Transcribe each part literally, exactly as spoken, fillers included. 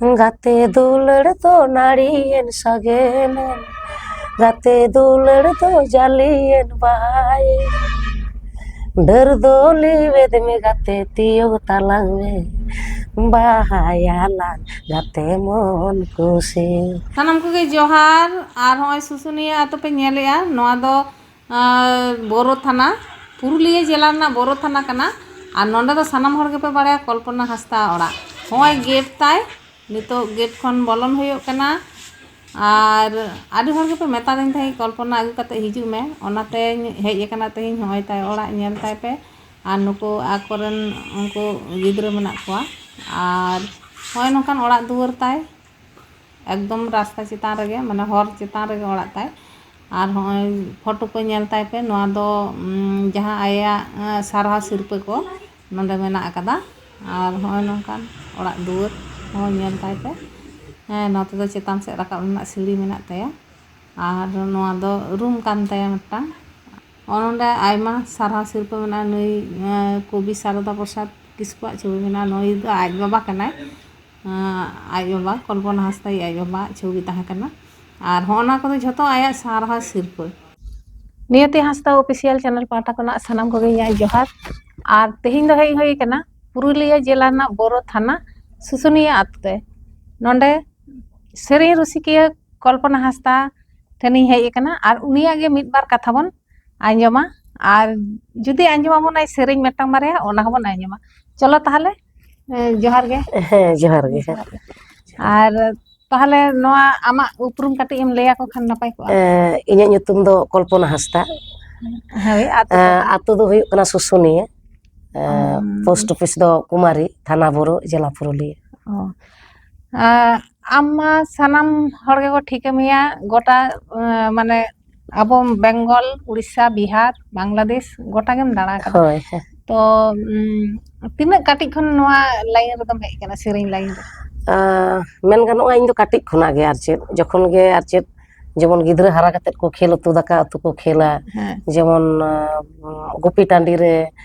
ᱜᱟᱛᱮ ᱫᱩᱞᱟᱹᱲ ᱫᱚ ᱱᱟᱹᱲᱤᱭᱮᱱ ᱥᱟᱜᱮᱱᱮᱱ, ᱜᱟᱛᱮ ᱫᱩᱞᱟᱹᱲ ᱫᱚ ᱡᱟᱹᱞᱤᱭᱮᱱ ᱵᱟᱦᱟᱭᱮᱱ᱾ ᱰᱟᱹᱨ ᱫᱚ ᱞᱤᱣᱮᱫ ᱢᱮ ᱜᱟᱛᱮ, ᱛᱤᱭᱳᱜ ᱛᱟᱞᱟᱝ ᱢᱮ ᱵᱟᱦᱟᱭᱟᱞᱟᱝ ᱜᱟᱛᱮ ᱢᱚᱱ ᱠᱩᱥᱤ᱾ ᱥᱟᱱᱟᱢ ᱠᱚᱜᱮ ᱡᱚᱦᱟᱨ᱾ ᱟᱨ ᱦᱚᱸᱜᱼᱚᱭ ᱥᱩᱥᱩᱱᱤᱭᱟᱹ ᱟᱹᱛᱩ ᱯᱮ ᱧᱮᱞᱮᱜᱼᱟ, ᱱᱚᱣᱟ ᱫᱚ ᱟᱨ ᱵᱳᱨᱳ ᱛᱷᱟᱱᱟ, ᱯᱩᱨᱩᱞᱤᱭᱟᱹ ᱡᱮᱞᱟ ᱨᱮᱱᱟᱜ ᱵᱳᱨᱳ ᱛᱷᱟᱱᱟ ᱠᱟᱱᱟ᱾ ᱟᱨ ᱱᱚᱰᱮ ᱫᱚ ᱥᱟᱱᱟᱢ ᱦᱚᱲ ᱜᱮᱯᱮ ᱵᱟᱲᱟᱭᱟ ᱠᱚᱞᱯᱚᱱᱟ ᱦᱟᱸᱥᱫᱟ ᱚᱲᱟᱜ᱾ ᱦᱚᱸᱜᱼᱚᱭ ᱜᱮᱴ ᱛᱟᱭ, ᱱᱤᱛᱚᱜ ᱜᱮᱴ ᱠᱷᱚᱱ ᱵᱚᱞᱚᱱ ᱦᱩᱭᱩᱜ ᱠᱟᱱᱟ᱾ ᱟᱨ ᱟᱹᱰᱤ ᱦᱚᱲ ᱜᱮᱯᱮ ᱢᱮᱛᱟᱫᱤᱧ ᱛᱟᱦᱮᱸᱫ, "ᱠᱚᱞᱯᱚᱱᱟ ᱟᱹᱜᱩ ᱠᱟᱛᱮ ᱦᱤᱡᱩᱜ ᱢᱮ", ᱚᱱᱟᱛᱮᱧ ᱦᱮᱡ ᱟᱠᱟᱱᱟ ᱛᱮᱦᱮᱧ᱾ ᱦᱚᱸᱜᱼᱚᱭ ᱛᱟᱭ ᱚᱲᱟᱜ ᱧᱮᱞ ᱛᱟᱭ ᱯᱮ᱾ ᱟᱨ ᱱᱩᱠᱩ ᱟᱠᱚᱨᱮᱱ ᱩᱱᱠᱩ ᱜᱤᱫᱽᱨᱟᱹ ᱢᱮᱱᱟᱜ ᱠᱚᱣᱟ᱾ ᱟᱨ ᱦᱚᱸᱜᱼᱚᱭ ᱱᱚᱝᱠᱟᱱ ᱚᱲᱟᱜ ᱫᱩᱣᱟᱹᱨ ᱛᱟᱭ᱾ ᱮᱠᱫᱚᱢ ᱨᱟᱥᱛᱟ ᱪᱮᱛᱟᱱ ᱨᱮᱜᱮ, ᱢᱟᱱᱮ ᱦᱚᱨ ᱪᱮᱛᱟᱱ ᱨᱮᱜᱮ ᱚᱲᱟᱜ ᱛᱟᱭ᱾ ᱟᱨ ᱦᱚᱸᱜᱼᱚᱭ ᱯᱷᱳᱴᱳ ᱠᱚ ᱧᱮᱞ ᱛᱟᱭ ᱯᱮ, ᱱᱚᱣᱟ ᱫᱚ, ᱩᱢ, ᱡᱟᱦᱟᱸ ᱟᱭᱟᱜ, ᱮᱸ, ᱥᱟᱨᱦᱟᱣ ᱥᱤᱨᱯᱟᱹ ᱠᱚ ᱱᱚᱰᱮ ᱢᱮᱱᱟᱜ ᱟᱠᱟᱫᱟ᱾ ᱟᱨ ᱦᱚᱸᱜᱼᱚᱭ ᱱᱚᱝᱠᱟᱱ ᱚᱲᱟᱜ ᱫᱩᱣᱟᱹᱨ ᱦᱚᱸ ᱧᱮᱞ ᱛᱟᱭ ᱯᱮ᱾ ᱦᱮᱸ, ᱱᱚᱛᱮ ᱫᱚ ᱪᱮᱛᱟᱱ ᱥᱮᱫ ᱨᱟᱠᱟᱵ ᱨᱮᱱᱟᱜ ᱥᱤᱲᱤ ᱢᱮᱱᱟᱜ ᱛᱟᱭᱟ᱾ ᱟᱨ ᱱᱚᱣᱟ ᱫᱚ ᱨᱩᱢ ᱠᱟᱱ ᱛᱟᱭᱟ ᱢᱤᱫᱴᱟᱝ᱾ ᱱᱚᱜᱼᱚ ᱱᱚᱰᱮ ᱟᱭᱢᱟ ᱥᱟᱨᱦᱟᱣ ᱥᱤᱨᱯᱟᱹ ᱢᱮᱱᱟᱜᱼᱟ᱾ ᱱᱩᱭ, ᱮᱸ, ᱠᱚᱵᱤ ᱥᱟᱨᱚᱫᱟ ᱯᱨᱚᱥᱟᱫᱽ ᱠᱤᱥᱠᱩᱣᱟᱜ ᱪᱷᱚᱵᱤ ᱢᱮᱱᱟᱜᱼᱟ᱾ ᱱᱩᱭ ᱫᱚ ᱟᱡ ᱵᱟᱵᱟ ᱠᱟᱱᱟᱭ᱾ ᱟᱸ, ᱟᱡ ᱵᱟᱵᱟ, ᱠᱚᱞᱯᱚᱱᱟ ᱦᱟᱸᱥᱫᱟ ᱟᱡ ᱵᱟᱵᱟᱣᱟᱜ ᱪᱷᱚᱵᱤ ᱛᱟᱦᱮᱸ ᱠᱟᱱᱟ᱾ ᱟᱨ ᱦᱚᱸᱜᱼᱚ ᱱᱟ ᱠᱚᱫᱚ ᱡᱷᱚᱛᱚ ᱟᱭᱟᱜ ᱥᱟᱨᱦᱟᱣ ᱥᱤᱨᱯᱟᱹ᱾ ᱱᱤᱭᱚᱛᱤ ᱦᱟᱸᱥᱫᱟ ᱚᱯᱷᱤᱥᱤᱭᱟᱞ ᱪᱮᱱᱮᱞ ᱯᱟᱦᱴᱟ ᱠᱷᱚᱱᱟᱜ ᱥᱟᱱᱟᱢ ᱠᱚᱜᱮ ᱤᱧᱟᱹᱜ ᱡᱚᱦᱟᱨ᱾ ᱟᱨ ᱛᱮᱦᱮᱧ ᱫᱚ ᱦᱮᱡ ᱦᱩᱭ ᱟᱠᱟᱱᱟ ᱯᱩᱨᱩᱞᱤᱭᱟᱹ ᱡᱮᱞᱟ ᱨᱮᱱᱟᱜ ᱵᱳᱨᱳ ᱛᱷᱟᱱᱟ ᱥᱩᱥᱩᱱᱤᱭᱟᱹ ᱟᱛᱳ ᱛᱮ᱾ ᱱᱚᱰᱮ ᱥᱮᱨᱮᱧ ᱨᱩᱥᱤᱠᱤᱭᱟᱹ ᱠᱚᱞᱯᱚᱱᱟ ᱦᱟᱸᱥᱫᱟ ᱴᱷᱮᱱᱤᱧ ᱦᱮᱡ ᱟᱠᱟᱱᱟ ᱟᱨ ᱩᱱᱤᱭᱟᱜ ᱜᱮ ᱢᱤᱫ ᱵᱟᱨ ᱠᱟᱛᱷᱟ ᱵᱚᱱ ᱟᱸᱡᱚᱢᱟ᱾ ᱟᱨ ᱡᱩᱫᱤ ᱟᱸᱡᱚᱢ ᱟᱵᱚᱱᱟᱭ ᱥᱮᱨᱮᱧ ᱢᱤᱫᱴᱟᱝ ᱵᱟᱨᱭᱟ, ᱚᱱᱟ ᱦᱚᱸᱵᱚᱱ ᱟᱸᱡᱚᱢᱟ᱾ ᱪᱚᱞᱚ ᱛᱟᱦᱚᱞᱮ, ᱮ, ᱡᱚᱦᱟᱨ ᱜᱮ᱾ ᱦᱮᱸ, ᱡᱚᱦᱟᱨ ᱜᱮ᱾ ᱟᱨ ᱛᱟᱦᱚᱞᱮ ᱱᱚᱣᱟ ᱟᱢᱟᱜ ᱩᱯᱨᱩᱢ ᱠᱟᱹᱴᱤᱡ ᱮᱢ ᱞᱟᱹᱭ ᱟᱠᱚ ᱠᱷᱟᱱ ᱱᱟᱯᱟᱭ ᱠᱚᱜᱼᱟ᱾ ᱮ, ᱤᱧᱟᱹᱜ ᱧᱩᱛᱩᱢ ᱫᱚ ᱠᱚᱞᱯᱚᱱᱟ ᱦᱟᱸᱥᱫᱟ᱾ ᱦᱳᱭ, ᱟᱹᱛᱩ ᱮ, ᱛᱟᱯᱮ? ᱟᱹᱛᱩ ᱫᱚ ᱦᱩᱭᱩᱜ ᱠᱟᱱᱟ ᱥᱩᱥᱩᱱᱤᱭᱟᱹ᱾ ᱮ, ᱦᱩᱸ᱾ ᱯᱳᱥᱴ ᱚᱯᱷᱤᱥ ᱫᱚ ᱠᱩᱢᱟᱨᱤ, ᱛᱷᱟᱱᱟ ᱵᱳᱨᱳ, ᱡᱮᱞᱟ ᱯᱩᱨᱩᱞᱤᱭᱟᱹ᱾ ᱚ᱾ ᱟ, ᱟᱢ ᱢᱟ ᱥᱟᱱᱟᱢ ᱦᱚᱲ ᱜᱮᱠᱚ ᱴᱷᱤᱠᱟᱹ ᱢᱮᱭᱟ, ᱜᱚᱴᱟ, ᱮ, ᱢᱟᱱᱮ ᱟᱵᱚ ᱵᱮᱝᱜᱚᱞ, ᱩᱲᱤᱥᱥᱟ, ᱵᱤᱦᱟᱨ, ᱵᱟᱝᱞᱟᱫᱮᱥ ᱜᱚᱴᱟ ᱜᱮᱢ ᱫᱟᱬᱟ ᱟᱠᱟᱫᱟ᱾ ᱦᱳᱭ, ᱦᱮᱸ᱾ ᱛᱚ, ᱩᱢ, ᱛᱤᱱᱟᱹᱜ ᱠᱟᱹᱴᱤᱡ ᱠᱷᱚᱱ ᱱᱚᱣᱟ ᱞᱟᱭᱤᱱ ᱨᱮᱫᱚᱢ ᱦᱮᱡ ᱟᱠᱟᱱᱟ, ᱥᱮᱨᱮᱧ ᱞᱟᱭᱤᱱ ᱨᱮ? ᱟ, ᱢᱮᱱ ᱜᱟᱱᱚᱜᱼᱟ, ᱤᱧ ᱫᱚ ᱠᱟᱹᱴᱤᱡ ᱠᱷᱚᱱᱟᱜ ᱜᱮ, ᱟᱨ ᱪᱮᱫ, ᱡᱚᱠᱷᱚᱱ ᱜᱮ, ᱟᱨ ᱪᱮᱫ, ᱡᱮᱢᱚᱱ ᱜᱤᱫᱽᱨᱟᱹ ᱦᱟᱨᱟ ᱠᱟᱛᱮᱫ ᱠᱚ ᱠᱷᱮᱞ, ᱩᱛᱩ ᱫᱟᱠᱟ ᱩᱛᱩ ᱠᱚ ᱠᱷᱮᱞᱟ, ᱦᱮᱸ᱾ ᱡᱮᱢᱚᱱ, ᱟ, ᱜᱩᱯᱤ ᱴᱟᱺᱰᱤ ᱨᱮ,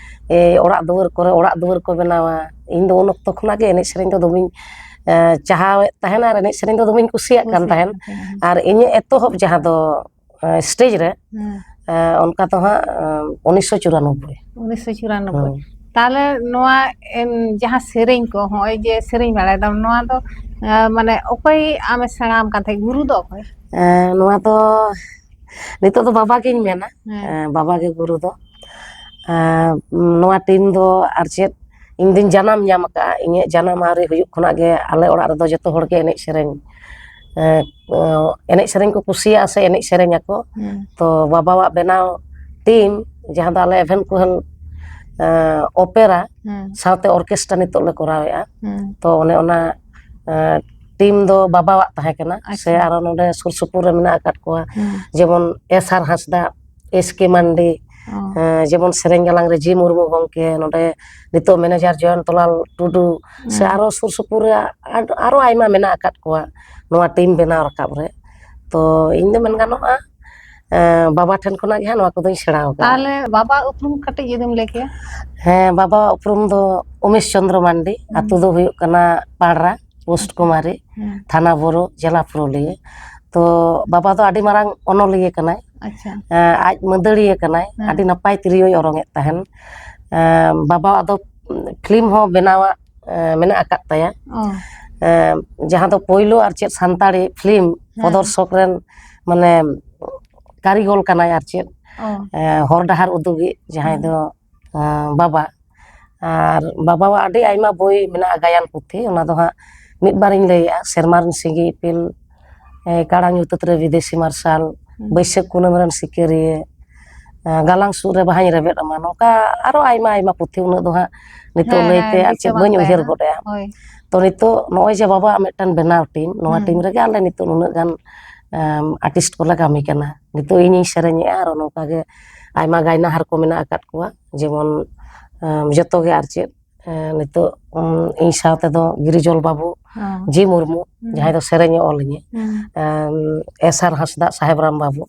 ᱮ, ᱚᱲᱟᱜ ᱫᱩᱣᱟᱹᱨ ᱠᱚᱨᱮ ᱚᱲᱟᱜ ᱫᱩᱣᱟᱹᱨ ᱠᱚ ᱵᱮᱱᱟᱣᱟ᱾ ᱤᱧ ᱫᱚ ᱩᱱ ᱚᱠᱛᱚ ᱠᱷᱚᱱᱟᱜ ᱜᱮ ᱮᱱᱮᱡ ᱥᱮᱨᱮᱧ ᱫᱚ ᱫᱚᱢᱮᱧ ᱮ, ᱪᱟᱦᱟᱣᱮᱫ ᱛᱟᱦᱮᱱᱟ ᱟᱨ ᱮᱱᱮᱡ ᱥᱮᱨᱮᱧ ᱫᱚ ᱫᱚᱢᱮᱧ ᱠᱩᱥᱤᱭᱟᱜ ᱠᱟᱱ ᱛᱟᱦᱮᱱ᱾ ᱟᱨ ᱤᱧᱟᱹᱜ ᱮᱛᱚᱦᱚᱵ ᱡᱟᱦᱟᱸ ᱫᱚ ᱥᱴᱮᱡ ᱨᱮ, ᱮ, ᱚᱱᱠᱟ ᱫᱚ ᱦᱟᱸᱜ ᱩᱱᱤᱥᱥᱚ ᱪᱩᱨᱟᱱᱚᱵᱵᱳᱭ᱾ ᱩᱱᱤᱥᱥᱚ ᱪᱩᱨᱟᱱᱚᱵᱵᱳᱭ᱾ ᱦᱮᱸ᱾ ᱛᱟᱦᱚᱞᱮ ᱱᱚᱣᱟ ᱮᱢ, ᱡᱟᱦᱟᱸ ᱥᱮᱨᱮᱧ ᱠᱚ ᱦᱚᱸᱜᱼᱚᱭ ᱡᱮ ᱥᱮᱨᱮᱧ ᱵᱟᱲᱟᱭ ᱫᱟᱢ, ᱱᱚᱣᱟ ᱫᱚ ᱮ, ᱢᱟᱱᱮ ᱚᱠᱚᱭ ᱟᱢᱮ ᱥᱮᱬᱟ ᱟᱢ ᱠᱟᱱ ᱛᱟᱦᱮᱸᱫ? ᱜᱩᱨᱩ ᱫᱚ ᱚᱠᱚᱭ? ᱮ, ᱱᱚᱣᱟ ᱫᱚ ᱱᱤᱛᱚᱜ ᱫᱚ ᱵᱟᱵᱟ ᱜᱤᱧ ᱢᱮᱱᱟ᱾ ᱦᱮᱸ᱾ ᱮ, ᱵᱟᱵᱟ ᱜᱮ ᱜᱩᱨᱩ ᱫᱚ᱾ ᱮ, ᱱᱚᱣᱟ ᱴᱤᱢ ᱫᱚ ᱟᱨ ᱪᱮᱫ, ᱤᱧ ᱫᱩᱧ ᱡᱟᱱᱟᱢ ᱧᱟᱢ ᱟᱠᱟᱫᱼᱟ, ᱤᱧᱟᱹᱜ ᱡᱟᱱᱟᱢ ᱟᱹᱣᱨᱤ ᱦᱩᱭᱩᱜ ᱠᱷᱚᱱᱟᱜ ᱜᱮ ᱟᱞᱮ ᱚᱲᱟᱜ ᱨᱮᱫᱚ ᱡᱚᱛᱚ ᱦᱚᱲ ᱜᱮ ᱮᱱᱮᱡ ᱥᱮᱨᱮᱧ, ᱮ, ᱮᱱᱮᱡ ᱥᱮᱨᱮᱧ ᱠᱚ ᱠᱩᱥᱤᱭᱟᱜᱼᱟ ᱥᱮ ᱮᱱᱮᱡ ᱥᱮᱨᱮᱧ ᱟᱠᱚ᱾ ᱦᱮᱸ᱾ ᱛᱚ ᱵᱟᱵᱟᱣᱟᱜ ᱵᱮᱱᱟᱣ ᱴᱤᱢ, ᱡᱟᱦᱟᱸ ᱫᱚ ᱟᱞᱮ ᱮᱵᱷᱮᱱ ᱠᱩᱦᱮᱞ, ᱮ, ᱚᱯᱮᱨᱟ ᱦᱮᱸ᱾ ᱥᱟᱶᱛᱮ ᱚᱨᱠᱮᱥᱴᱨᱟ ᱱᱤᱛᱚᱜ ᱞᱮ ᱠᱚᱨᱟᱣᱮᱫᱼᱟ᱾ ᱦᱮᱸ᱾ ᱛᱚ ᱚᱱᱮ ᱚᱱᱟ, ᱮ, ᱴᱤᱢ ᱫᱚ ᱵᱟᱵᱟᱣᱟᱜ ᱛᱟᱦᱮᱸ ᱠᱟᱱᱟ᱾ ᱟᱪᱪᱷᱟ᱾ ᱥᱮ ᱟᱨᱚ ᱱᱚᱰᱮ ᱥᱩᱨ ᱥᱩᱯᱩᱨ ᱨᱮ ᱢᱮᱱᱟᱜ ᱟᱠᱟᱫ ᱠᱚᱣᱟ, ᱦᱮᱸ᱾ ᱡᱮᱢᱚᱱ ᱮᱥ ᱟᱨ ᱦᱟᱸᱥᱫᱟ, ᱮᱥ ᱠᱮ ᱢᱟᱱᱰᱤ, ᱚ᱾ ᱮ, ᱡᱮᱢᱚᱱ ᱥᱮᱨᱮᱧ ᱜᱟᱞᱟᱝ ᱨᱮ ᱡᱤ ᱢᱩᱨᱢᱩ ᱜᱚᱢᱠᱮ, ᱱᱚᱰᱮ ᱱᱤᱛᱚᱜ ᱢᱮᱱᱮᱡᱟᱨ ᱡᱚᱭᱚᱱᱛᱚᱞᱟᱞ ᱴᱩᱰᱩ, ᱥᱮ ᱦᱮᱸ᱾ ᱟᱨᱚ ᱥᱩᱨ ᱥᱩᱯᱩᱨ ᱨᱮ ᱟᱨ-, ᱟᱨᱚ ᱟᱭᱢᱟ ᱢᱮᱱᱟᱜ ᱟᱠᱟᱫ ᱠᱚᱣᱟ ᱱᱚᱣᱟ ᱴᱤᱢ ᱵᱮᱱᱟᱣ ᱨᱟᱠᱟᱵ ᱨᱮ᱾ ᱛᱚ ᱤᱧ ᱫᱚ ᱢᱮᱱ ᱜᱟᱱᱚᱜᱼᱟ, ᱮ, ᱵᱟᱵᱟ ᱴᱷᱮᱱ ᱠᱷᱚᱱᱟᱜ ᱜᱮ ᱦᱟᱸᱜ ᱱᱚᱣᱟ ᱠᱚᱫᱚᱧ ᱥᱮᱬᱟ ᱟᱠᱟᱫᱼᱟ᱾ ᱛᱟᱦᱚᱞᱮ ᱵᱟᱵᱟ ᱩᱯᱨᱩᱢ ᱠᱟᱹᱴᱤᱡ ᱡᱩᱫᱤᱢ ᱞᱟᱹᱭ ᱠᱮᱭᱟ? ᱦᱮᱸ, ᱵᱟᱵᱟᱣᱟᱜ ᱩᱯᱨᱩᱢ ᱫᱚ ᱩᱢᱮᱥ ᱪᱚᱱᱫᱨᱚ ᱢᱟᱱᱰᱤ, ᱦᱩᱸ᱾ ᱟᱹᱛᱩ ᱫᱚ ᱦᱩᱭᱩᱜ ᱠᱟᱱᱟ ᱯᱟᱲᱨᱟ, ᱯᱳᱥᱴ ᱟᱪᱪᱷᱟ᱾ ᱠᱩᱢᱟᱨᱤ, ᱦᱩᱸ᱾ ᱛᱷᱟᱱᱟ ᱵᱳᱨᱳ, ᱡᱮᱞᱟ ᱯᱩᱨᱩᱞᱤᱭᱟᱹ᱾ ᱛᱚ ᱵᱟᱵᱟ ᱫᱚ ᱟᱹᱰᱤ ᱢᱟᱨᱟᱝ ᱚᱱᱚᱞᱤᱭᱟᱹ ᱠᱟᱱᱟᱭ᱾ ᱟᱪᱪᱷᱟ᱾ ᱮᱸ, ᱟᱡ ᱢᱟᱹᱫᱟᱹᱲᱤᱭᱟᱹ ᱠᱟᱱᱟᱭ, ᱦᱮᱸ᱾ ᱟᱹᱰᱤ ᱱᱟᱯᱟᱭ ᱛᱤᱨᱭᱳᱭ ᱚᱨᱚᱝ ᱮᱫ ᱛᱟᱦᱮᱱ᱾ ᱮᱸ, ᱵᱟᱵᱟᱣᱟᱜ ᱫᱚ ᱯᱷᱤᱞᱢ ᱦᱚᱸ ᱵᱮᱱᱟᱣᱟᱜ, ᱮᱸ, ᱢᱮᱱᱟᱜ ᱟᱠᱟᱫ ᱛᱟᱭᱟ᱾ ᱚ᱾ ᱮᱸ, ᱡᱟᱦᱟᱸ ᱫᱚ ᱯᱳᱭᱞᱳ ᱟᱨ ᱪᱮᱫ ᱥᱟᱱᱛᱟᱲᱤ ᱯᱷᱤᱞᱢ ᱦᱮᱸ᱾ ᱯᱨᱚᱫᱚᱨᱥᱚᱠ ᱨᱮᱱ ᱢᱟᱱᱮ ᱠᱟᱹᱨᱤᱜᱚᱞ ᱠᱟᱱᱟᱭ ᱟᱨ ᱪᱮᱫ᱾ ᱚ᱾ ᱮᱸ, ᱦᱚᱨ ᱰᱟᱦᱟᱨ ᱩᱫᱩᱜᱤᱡ ᱡᱟᱦᱟᱸᱭ ᱦᱮᱸ᱾ ᱫᱚ, ᱮᱸ, ᱵᱟᱵᱟ᱾ ᱟᱨ ᱵᱟᱵᱟᱣᱟᱜ ᱟᱹᱰᱤ ᱟᱭᱢᱟ ᱵᱳᱭ ᱢᱮᱱᱟᱜᱼᱟ, ᱜᱟᱭᱟᱱ ᱯᱩᱛᱷᱤ, ᱚᱱᱟ ᱫᱚ ᱦᱟᱸᱜ ᱢᱤᱫ ᱵᱟᱨᱤᱧ ᱞᱟᱹᱭᱮᱜᱼᱟ, ᱥᱮᱨᱢᱟ ᱨᱮᱱ ᱥᱤᱸᱜᱤ ᱤᱯᱤᱞ, ᱮ, ᱠᱟᱲᱟᱝ ᱧᱩᱛᱟᱹᱛ ᱨᱮ ᱵᱤᱫᱮᱥᱤ ᱢᱟᱨᱥᱟᱞ, ᱦᱩᱸ᱾ ᱵᱟᱹᱭᱥᱟᱹᱠᱷ ᱠᱩᱱᱟᱹᱢᱤ ᱨᱮᱱ ᱥᱤᱠᱟᱹᱨᱤᱭᱟᱹ, ᱮ, ᱜᱟᱞᱟᱝ ᱥᱩᱫ ᱨᱮ ᱵᱟᱦᱟᱧ ᱨᱮᱵᱮᱫ ᱟᱢᱟ, ᱱᱚᱝᱠᱟ ᱟᱨᱚ ᱟᱭᱢᱟ ᱟᱭᱢᱟ ᱯᱩᱛᱷᱤ, ᱩᱱᱟᱹᱜ ᱫᱚ ᱦᱟᱸᱜ ᱱᱤᱛᱚᱜ ᱦᱮᱸ, ᱞᱟᱹᱭᱛᱮ ᱦᱮᱸ, ᱟᱨ ᱫᱤᱥᱟᱹ ᱪᱮᱫ ᱵᱟᱝ ᱵᱟᱹᱧ ᱩᱭᱦᱟᱹᱨ ᱛᱟᱦᱮᱱᱟ᱾ ᱜᱚᱫ ᱮᱜᱼᱟ᱾ ᱦᱳᱭ᱾ ᱛᱚ ᱱᱤᱛᱚᱜ ᱱᱚᱜᱼᱚᱭ ᱡᱮ ᱵᱟᱵᱟᱣᱟᱜ ᱢᱤᱫᱴᱟᱝ ᱵᱮᱱᱟᱣ ᱴᱤᱢ, ᱱᱚᱣᱟ ᱦᱩᱸ᱾ ᱴᱤᱢ ᱨᱮᱜᱮ ᱟᱞᱮ ᱱᱤᱛᱚᱜ ᱱᱩᱱᱟᱹᱜ ᱜᱟᱱ, ᱮᱢ, ᱟᱨᱴᱤᱥᱴ ᱠᱚᱞᱮ ᱠᱟᱹᱢᱤ ᱠᱟᱱᱟ᱾ ᱱᱤᱛᱚᱜ ᱤᱧᱤᱧ ᱥᱮᱨᱮᱧᱮᱜᱼᱟ, ᱟᱨᱚ ᱱᱚᱝᱠᱟ ᱜᱮ ᱟᱭᱢᱟ ᱜᱟᱭᱱᱟᱦᱟᱨ ᱠᱚ ᱢᱮᱱᱟᱜ ᱟᱠᱟᱫ ᱠᱚᱣᱟ, ᱡᱮᱢᱚᱱ, ᱮᱢ, ᱡᱚᱛᱚ ᱜᱮ ᱟᱨ ᱪᱮᱫ, ᱮ, ᱱᱤᱛᱚᱜ, ᱩᱢ, ᱤᱧ ᱥᱟᱶ ᱛᱮᱫᱚ ᱜᱤᱨᱤᱡᱚᱞ ᱵᱟᱹᱵᱩ, ᱚ᱾ ᱡᱤ ᱢᱩᱨᱢᱩ, ᱦᱩᱸ᱾ ᱡᱟᱦᱟᱸᱭ ᱫᱚ ᱥᱮᱨᱮᱧᱮ ᱚᱞ ᱤᱧᱟᱹ, ᱦᱩᱸ᱾ ᱮᱢ, ᱮᱥ ᱟᱨ ᱦᱟᱸᱥᱫᱟᱜ, ᱥᱟᱦᱮᱵ ᱨᱟᱢ ᱵᱟᱹᱵᱩ,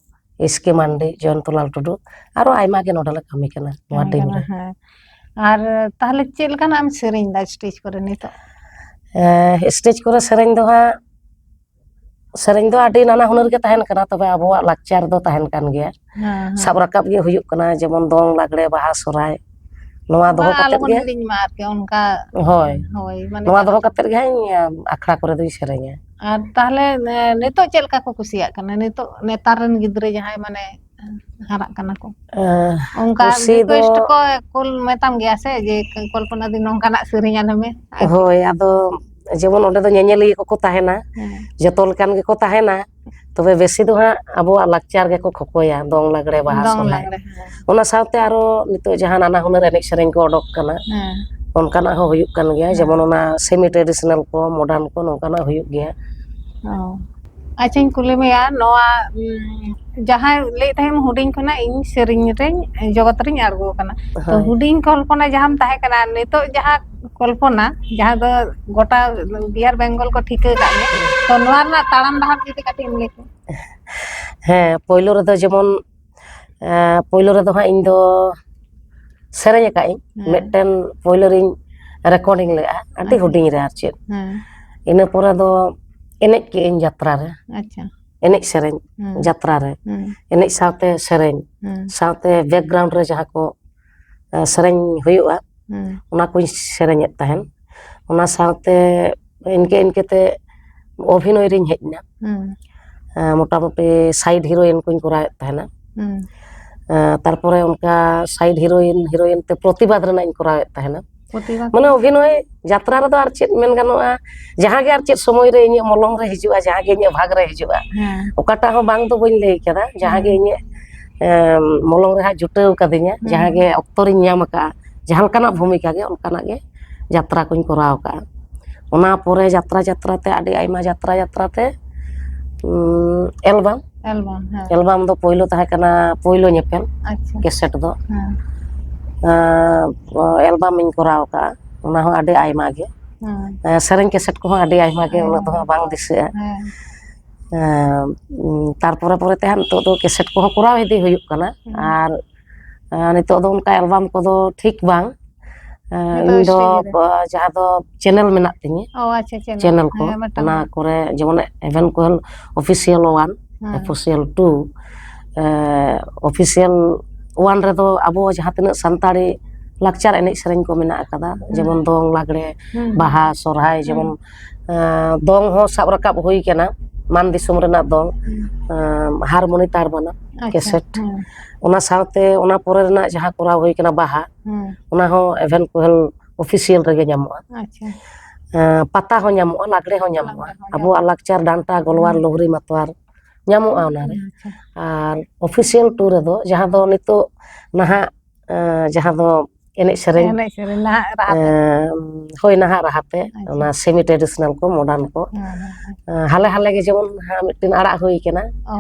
ᱮᱥ ᱠᱮ ᱢᱟᱱᱰᱤ, ᱡᱚᱭᱚᱱᱛᱚᱞᱟᱞ ᱴᱩᱰᱩ, ᱟᱨᱚ ᱟᱭᱢᱟ ᱜᱮ ᱱᱚᱰᱮ ᱞᱮ ᱠᱟᱹᱢᱤ ᱠᱟᱱᱟ ᱱᱚᱣᱟ ᱠᱟᱹᱢᱤ ᱴᱤᱢ ᱠᱟᱱᱟ, ᱨᱮ᱾ ᱦᱮᱸ᱾ ᱟᱨ ᱛᱟᱦᱚᱞᱮ ᱪᱮᱫ ᱞᱮᱠᱟᱱᱟᱜ ᱮᱢ ᱥᱮᱨᱮᱧ ᱫᱟ ᱥᱴᱮᱡ ᱠᱚᱨᱮ ᱱᱤᱛᱚᱜ? ᱥᱴᱮᱡᱽ ᱠᱚᱨᱮ ᱥᱮᱨᱮᱧ ᱫᱚ ᱦᱟᱸᱜ, ᱥᱮᱨᱮᱧ ᱫᱚ ᱟᱹᱰᱤ ᱱᱟᱱᱟ ᱦᱩᱱᱟᱹᱨ ᱜᱮ ᱛᱟᱦᱮᱱ ᱠᱟᱱᱟ, ᱛᱚᱵᱮ ᱟᱵᱚᱣᱟᱜ ᱞᱟᱠᱪᱟᱨ ᱫᱚ ᱛᱟᱦᱮᱱ ᱠᱟᱱ ᱜᱮᱭᱟ᱾ ᱦᱮᱸ, ᱦᱮᱸ᱾ ᱥᱟᱵ ᱨᱟᱠᱟᱵ ᱜᱮ ᱦᱩᱭᱩᱜ ᱠᱟᱱᱟ, ᱡᱮᱢᱚᱱ ᱫᱚᱝ, ᱞᱟᱜᱽᱲᱮ, ᱵᱟᱦᱟ, ᱥᱚᱨᱦᱟᱭ, ᱱᱚᱣᱟ ᱫᱚᱦᱚ ᱵᱟᱝ, ᱠᱟᱛᱮᱫ ᱟᱞᱚᱵᱚᱱ ᱜᱮ᱾ ᱦᱤᱲᱤᱧ ᱢᱟ ᱟᱨᱠᱤ ᱚᱱᱠᱟ᱾ ᱦᱳᱭ᱾ ᱦᱳᱭ, ᱢᱟᱱᱮ ᱱᱚᱣᱟ ᱪᱮᱫ ᱫᱚᱦᱚ ᱞᱮᱠᱟ? ᱠᱟᱛᱮᱫ ᱜᱮ ᱦᱟᱸᱜ ᱤᱧ ᱟᱠᱷᱲᱟ ᱠᱚᱨᱮ ᱫᱚᱧ ᱥᱮᱨᱮᱧᱟ᱾ ᱟᱨ ᱛᱟᱦᱚᱞᱮ, ᱮ, ᱱᱤᱛᱚᱜ ᱪᱮᱫ ᱞᱮᱠᱟ ᱠᱚ ᱠᱩᱥᱤᱭᱟᱜ ᱠᱟᱱᱟ ᱱᱤᱛᱚᱜ ᱱᱮᱛᱟᱨ ᱨᱮᱱ ᱜᱤᱫᱽᱨᱟᱹ ᱡᱟᱦᱟᱸᱭ ᱢᱟᱱᱮ ᱦᱟᱨᱟᱜ ᱠᱟᱱᱟ ᱠᱚ? ᱮᱸ, ᱚᱱᱠᱟ ᱠᱩᱥᱤ ᱫᱚ request ᱠᱚ ᱠᱩᱞ ᱢᱮᱛᱟᱢ ᱜᱮᱭᱟ ᱥᱮ ᱡᱮ, "ᱠᱚᱞᱯᱚᱱᱟ ᱫᱤ, ᱱᱚᱝᱠᱟᱱᱟᱜ ᱥᱮᱨᱮᱧ ᱟᱞᱮ ᱢᱮ"? ᱦᱳᱭ, ᱟᱫᱚ ᱡᱮᱢᱚᱱ ᱚᱸᱰᱮ ᱫᱚ ᱧᱮᱧᱮᱞᱤᱭᱟᱹ ᱠᱚᱠᱚ ᱛᱟᱦᱮᱱᱟ, ᱦᱮᱸ᱾ ᱡᱚᱛᱚ ᱞᱮᱠᱟᱱ ᱜᱮᱠᱚ ᱛᱟᱦᱮᱱᱟ, ᱛᱚᱵᱮ ᱵᱮᱥᱤ ᱫᱚ ᱦᱟᱸᱜ ᱟᱵᱚᱣᱟᱜ ᱞᱟᱠᱪᱟᱨ ᱜᱮᱠᱚ ᱠᱷᱚᱠᱚᱭᱟ, ᱫᱚᱝ ᱞᱟᱜᱽᱲᱮ, ᱵᱟᱦᱟ, ᱫᱚᱝ ᱥᱚᱨᱦᱟᱭ᱾ ᱞᱟᱜᱽᱲᱮ, ᱦᱮᱸ᱾ ᱚᱱᱟ ᱥᱟᱶᱛᱮ ᱟᱨᱚ ᱱᱤᱛᱚᱜ ᱡᱟᱦᱟᱸ ᱱᱟᱱᱟ ᱦᱩᱱᱟᱹᱨ ᱮᱱᱮᱡ ᱥᱮᱨᱮᱧ ᱠᱚ ᱚᱰᱚᱠ ᱠᱟᱱᱟ, ᱦᱮᱸ᱾ ᱚᱱᱠᱟᱱᱟᱜ ᱦᱚᱸ ᱦᱩᱭᱩᱜ ᱠᱟᱱ ᱜᱮᱭᱟ, ᱦᱮᱸ᱾ ᱡᱮᱢᱚᱱ ᱚᱱᱟ semi traditional ᱠᱚ, modern ᱠᱚ, ᱱᱚᱝᱠᱟᱱᱟᱜ ᱦᱩᱭᱩᱜ ᱜᱮᱭᱟ᱾ ᱚ᱾ ᱟᱪᱪᱷᱟᱧ ᱠᱩᱞᱤ ᱢᱮᱭᱟ, ᱱᱚᱣᱟ, ᱩᱸ, ᱡᱟᱦᱟᱸᱭ ᱞᱟᱹᱭᱮᱫ ᱛᱟᱦᱮᱸᱢ ᱦᱩᱰᱤᱧ ᱠᱷᱚᱱᱟᱜ ᱤᱧ ᱥᱮᱨᱮᱧ ᱨᱮᱧ, ᱡᱚᱜᱚᱛ ᱨᱤᱧ ᱟᱬᱜᱚ ᱟᱠᱟᱱᱟ, ᱛᱚ ᱦᱳᱭ᱾ ᱦᱩᱰᱤᱧ ᱠᱚᱞᱯᱚᱱᱟ ᱡᱟᱦᱟᱸᱢ ᱛᱟᱦᱮᱸ ᱠᱟᱱᱟ, ᱱᱤᱛᱚᱜ ᱡᱟᱦᱟᱸ ᱠᱚᱞᱯᱚᱱᱟ, ᱡᱟᱦᱟᱸ ᱫᱚ ᱜᱚᱴᱟ ᱵᱤᱦᱟᱨ ᱵᱮᱝᱜᱚᱞ ᱠᱚ ᱴᱷᱤᱠᱟᱹ ᱟᱠᱟᱫ ᱢᱮᱭᱟ, ᱛᱚ ᱱᱚᱣᱟ ᱨᱮᱱᱟᱜ ᱛᱟᱲᱟᱢ ᱰᱟᱦᱟᱨ ᱡᱩᱫᱤ ᱠᱟᱹᱴᱤᱡ ᱮᱢ ᱞᱟᱹᱭ ᱠᱮᱭᱟ? ᱦᱮᱸ, ᱯᱳᱭᱞᱳ ᱨᱮᱫᱚ ᱡᱮᱢᱚᱱ, ᱮᱸ, ᱯᱳᱭᱞᱳ ᱨᱮᱫᱚ ᱦᱟᱸᱜ ᱤᱧ ᱫᱚ ᱥᱮᱨᱮᱧ ᱟᱠᱟᱫ ᱟᱹᱧ, ᱦᱮᱸ᱾ ᱢᱤᱫᱴᱮᱱ ᱯᱳᱭᱞᱳ ᱨᱤᱧ recording ᱞᱮᱫᱼᱟ, ᱟᱹᱰᱤ ᱟᱪᱪᱷᱟ᱾ ᱦᱩᱰᱤᱧ ᱨᱮ ᱟᱨ ᱪᱮᱫ᱾ ᱦᱮᱸ᱾ ᱤᱱᱟᱹ ᱯᱚᱨᱮ ᱫᱚ ᱮᱱᱮᱡ ᱠᱮᱫ ᱟᱹᱧ ᱡᱟᱛᱨᱟ ᱨᱮ, ᱟᱪᱪᱷᱟ᱾ ᱮᱱᱮᱡ ᱥᱮᱨᱮᱧ ᱦᱮᱸ᱾ ᱡᱟᱛᱨᱟ ᱨᱮ, ᱦᱮᱸ᱾ ᱮᱱᱮᱡ ᱥᱟᱶᱛᱮ ᱥᱮᱨᱮᱧ, ᱦᱮᱸ᱾ ᱥᱟᱶᱛᱮ background ᱨᱮ ᱡᱟᱦᱟᱸ ᱠᱚ, ᱮᱸ, ᱥᱮᱨᱮᱧ ᱦᱩᱭᱩᱜᱼᱟ, ᱦᱮᱸ᱾ ᱚᱱᱟ ᱠᱚᱧ ᱥᱮᱨᱮᱧᱮᱫ ᱛᱟᱦᱮᱱ᱾ ᱚᱱᱟ ᱥᱟᱶᱛᱮ ᱤᱱᱠᱟᱹ ᱤᱱᱠᱟᱹᱛᱮ ᱚᱵᱷᱤᱱᱚᱭ ᱨᱤᱧ ᱦᱮᱡ ᱮᱱᱟ᱾ ᱦᱮᱸ᱾ ᱮᱸ, ᱢᱚᱴᱟᱢᱩᱴᱤ side heroine ᱠᱚᱧ ᱠᱚᱨᱟᱣᱮᱫ ᱛᱟᱦᱮᱱᱟ᱾ ᱦᱮᱸ᱾ ᱮᱸ, ᱛᱟᱨᱯᱚᱨᱮ ᱚᱱᱠᱟ side heroine, heroine ᱛᱮ ᱯᱨᱚᱛᱤᱵᱟᱫ ᱨᱮᱱᱟᱜ ᱤᱧ ᱠᱚᱨᱟᱣᱮᱫ ᱛᱟᱦᱮᱱᱟ᱾ ᱯᱨᱚᱛᱤᱵᱟᱫ ᱢᱟᱱᱮ ᱫᱚ? ᱚᱵᱷᱤᱱᱚᱭ ᱡᱟᱛᱨᱟ ᱨᱮᱫᱚ ᱟᱨ ᱪᱮᱫ ᱢᱮᱱ ᱜᱟᱱᱚᱜᱼᱟ, ᱡᱟᱦᱟᱸ ᱜᱮ ᱟᱨ ᱪᱮᱫ ᱥᱚᱢᱚᱭ ᱨᱮ ᱤᱧᱟᱹᱜ ᱢᱚᱞᱚᱝ ᱨᱮ ᱦᱤᱡᱩᱜᱼᱟ, ᱡᱟᱦᱟᱸ ᱜᱮ ᱤᱧᱟᱹᱜ ᱵᱷᱟᱜᱽ ᱨᱮ ᱦᱤᱡᱩᱜᱼᱟ, ᱦᱮᱸ᱾ ᱚᱠᱟᱴᱟᱜ ᱦᱚᱸ ᱵᱟᱝ ᱫᱚ ᱵᱟᱹᱧ ᱞᱟᱹᱭ ᱠᱟᱫᱟ, ᱡᱟᱦᱟᱸ ᱜᱮ ᱦᱮᱸ᱾ ᱤᱧᱟᱹᱜ, ᱮᱸ, ᱢᱚᱞᱚᱝ ᱨᱮ ᱦᱟᱸᱜ ᱡᱩᱴᱟᱹᱣ ᱠᱟᱫᱤᱧᱟ, ᱦᱮᱸ᱾ ᱡᱟᱦᱟᱸ ᱜᱮ ᱚᱠᱛᱚ ᱨᱤᱧ ᱧᱟᱢ ᱟᱠᱟᱫᱼᱟ, ᱡᱟᱦᱟᱸ ᱞᱮᱠᱟᱱᱟᱜ ᱵᱷᱩᱢᱤᱠᱟ ᱜᱮ ᱚᱱᱠᱟᱱᱟᱜ ᱜᱮ ᱡᱟᱛᱨᱟ ᱠᱚᱧ ᱠᱚᱨᱟᱣ ᱟᱠᱟᱫᱼᱟ᱾ ᱚᱱᱟ ᱯᱚᱨᱮ ᱡᱟᱛᱨᱟ ᱡᱟᱛᱨᱟ ᱛᱮ, ᱟᱹᱰᱤ ᱟᱭᱢᱟ ᱡᱟᱛᱨᱟ ᱡᱟᱛᱨᱟ ᱛᱮ, ᱩᱸ, album᱾ Album, ᱦᱮᱸ᱾ Album ᱫᱚ ᱯᱳᱭᱞᱳ ᱛᱟᱦᱮᱸ ᱠᱟᱱᱟ ᱯᱳᱭᱞᱳ ᱧᱮᱯᱮᱞ, ᱟᱪᱪᱷᱟ᱾ Cassette ᱫᱚ᱾ ᱦᱮᱸ᱾ ᱮᱸ, album ᱤᱧ ᱠᱚᱨᱟᱣ ᱟᱠᱟᱫᱼᱟ, ᱚᱱᱟ ᱦᱚᱸ ᱟᱹᱰᱤ ᱟᱭᱢᱟ ᱜᱮ᱾ ᱦᱮᱸ᱾ ᱮᱸ, ᱥᱮᱨᱮᱧ cassette ᱠᱚᱦᱚᱸ ᱟᱹᱰᱤ ᱟᱭᱢᱟ ᱜᱮ, ᱩᱱᱟᱹᱜ ᱫᱚ ᱦᱟᱸᱜ ᱵᱟᱝ ᱫᱤᱥᱟᱹᱜᱼᱟ᱾ ᱦᱮᱸ᱾ ᱮᱸ, ᱩᱸ, ᱛᱟᱨᱯᱚᱨᱮ ᱯᱚᱨᱮ ᱛᱮ ᱦᱟᱸᱜ ᱱᱤᱛᱚᱜ ᱫᱚ cassette ᱠᱚᱦᱚᱸ ᱠᱚᱨᱟᱣ ᱤᱫᱤ ᱦᱩᱭᱩᱜ ᱠᱟᱱᱟ᱾ ᱦᱮᱸ᱾ ᱟᱨ, ᱮᱸ, ᱱᱤᱛᱚᱜ ᱫᱚ ᱚᱱᱠᱟ album ᱠᱚᱫᱚ ᱴᱷᱤᱠ ᱵᱟᱝ, ᱦᱮᱸ, ᱱᱤᱛᱚᱜ ᱤᱧ ᱫᱚ, studio ᱨᱮ? ᱟ, ᱡᱟᱦᱟᱸ ᱫᱚ channel ᱢᱮᱱᱟᱜ ᱛᱤᱧᱟᱹ, ᱚ, ᱟᱪᱪᱷᱟ, channel᱾ Channel ᱠᱚ, ᱦᱮᱸ, ᱢᱤᱫᱴᱟᱝ᱾ ᱚᱱᱟ ᱠᱚᱨᱮ ᱡᱮᱢᱚᱱ Evan Koel Official One, ᱦᱮᱸ᱾ Official Two, ᱮ, Official One ᱨᱮᱫᱚ ᱟᱵᱚ ᱡᱟᱦᱟᱸ ᱛᱤᱱᱟᱹᱜ ᱥᱟᱱᱛᱟᱲᱤ ᱞᱟᱠᱪᱟᱨ ᱮᱱᱮᱡ ᱥᱮᱨᱮᱧ ᱠᱚ ᱢᱮᱱᱟᱜ ᱟᱠᱟᱫᱟ, ᱦᱮᱸ᱾ ᱡᱮᱢᱚᱱ ᱫᱚᱝ, ᱞᱟᱜᱽᱲᱮ, ᱦᱮᱸ, ᱦᱮᱸ᱾ ᱵᱟᱦᱟ, ᱥᱚᱨᱦᱟᱭ, ᱦᱮᱸ᱾ ᱡᱮᱢᱚᱱ, ᱮ, ᱫᱚᱝ ᱦᱚᱸ ᱥᱟᱵ ᱨᱟᱠᱟᱵ ᱦᱩᱭ ᱠᱟᱱᱟ, ᱢᱟᱱ ᱫᱤᱥᱚᱢ ᱨᱮᱱᱟᱜ ᱫᱚᱝ, ᱦᱮᱸ᱾ ᱮ, ᱦᱟᱨᱢᱚᱱᱤ ᱛᱟᱨ ᱵᱟᱱᱟᱢ, ᱟᱪᱪᱷᱟ, cassette᱾ ᱦᱮᱸ᱾ ᱚᱱᱟ ᱥᱟᱶᱛᱮ ᱚᱱᱟ ᱯᱚᱨᱮ ᱨᱮᱱᱟᱜ ᱡᱟᱦᱟᱸ ᱠᱚᱨᱟᱣ ᱦᱩᱭ ᱠᱟᱱᱟ ᱵᱟᱦᱟ, ᱦᱮᱸ᱾ ᱚᱱᱟ ᱦᱚᱸ Evan Koel Official ᱨᱮᱜᱮ ᱧᱟᱢᱚᱜᱼᱟ᱾ ᱟᱪᱪᱷᱟ᱾ ᱮᱸ, ᱯᱟᱛᱟ ᱦᱚᱸ ᱧᱟᱢᱚᱜᱼᱟ, ᱞᱟᱜᱽᱲᱮ ᱦᱚᱸ ᱧᱟᱢᱚᱜᱼᱟ, ᱞᱟᱜᱽᱲᱮ ᱦᱚᱸ ᱟᱵᱚᱣᱟᱜ ᱧᱟᱢᱚᱜᱼᱟ᱾ ᱞᱟᱠᱪᱟᱨ ᱰᱟᱱᱴᱟ, ᱜᱚᱞᱣᱟᱨ, ᱦᱩᱸ᱾ ᱞᱩᱦᱨᱤ, ᱢᱟᱛᱣᱟᱨ ᱧᱟᱢᱚᱜᱼᱟ ᱚᱱᱟᱨᱮ᱾ ᱟᱪᱪᱷᱟ᱾ ᱟᱨ Official Two ᱨᱮᱫᱚ, ᱡᱟᱦᱟᱸ ᱫᱚ ᱱᱤᱛᱚᱜ ᱱᱟᱦᱟᱜ, ᱮᱸ, ᱡᱟᱦᱟᱸ ᱫᱚ ᱮᱱᱮᱡ ᱥᱮᱨᱮᱧ, ᱮᱱᱮᱡ ᱥᱮᱨᱮᱧ ᱱᱟᱦᱟᱜ ᱨᱟᱦᱟ ᱛᱮ᱾ ᱮᱸ, ᱦᱳᱭ, ᱱᱟᱦᱟᱜ ᱨᱟᱦᱟ ᱛᱮ, ᱟᱪᱪᱷᱟ᱾ ᱚᱱᱟ semi traditional ᱠᱚ, modern ᱠᱚ, ᱦᱮᱸ, ᱦᱮᱸ, ᱦᱮᱸ᱾ ᱮᱸ, ᱦᱟᱞᱮ ᱦᱟᱞᱮ ᱜᱮ ᱡᱮᱢᱚᱱ ᱦᱟᱸᱜ ᱢᱤᱫᱴᱮᱱ ᱟᱲᱟᱜ ᱦᱩᱭ ᱠᱟᱱᱟ᱾ ᱚ᱾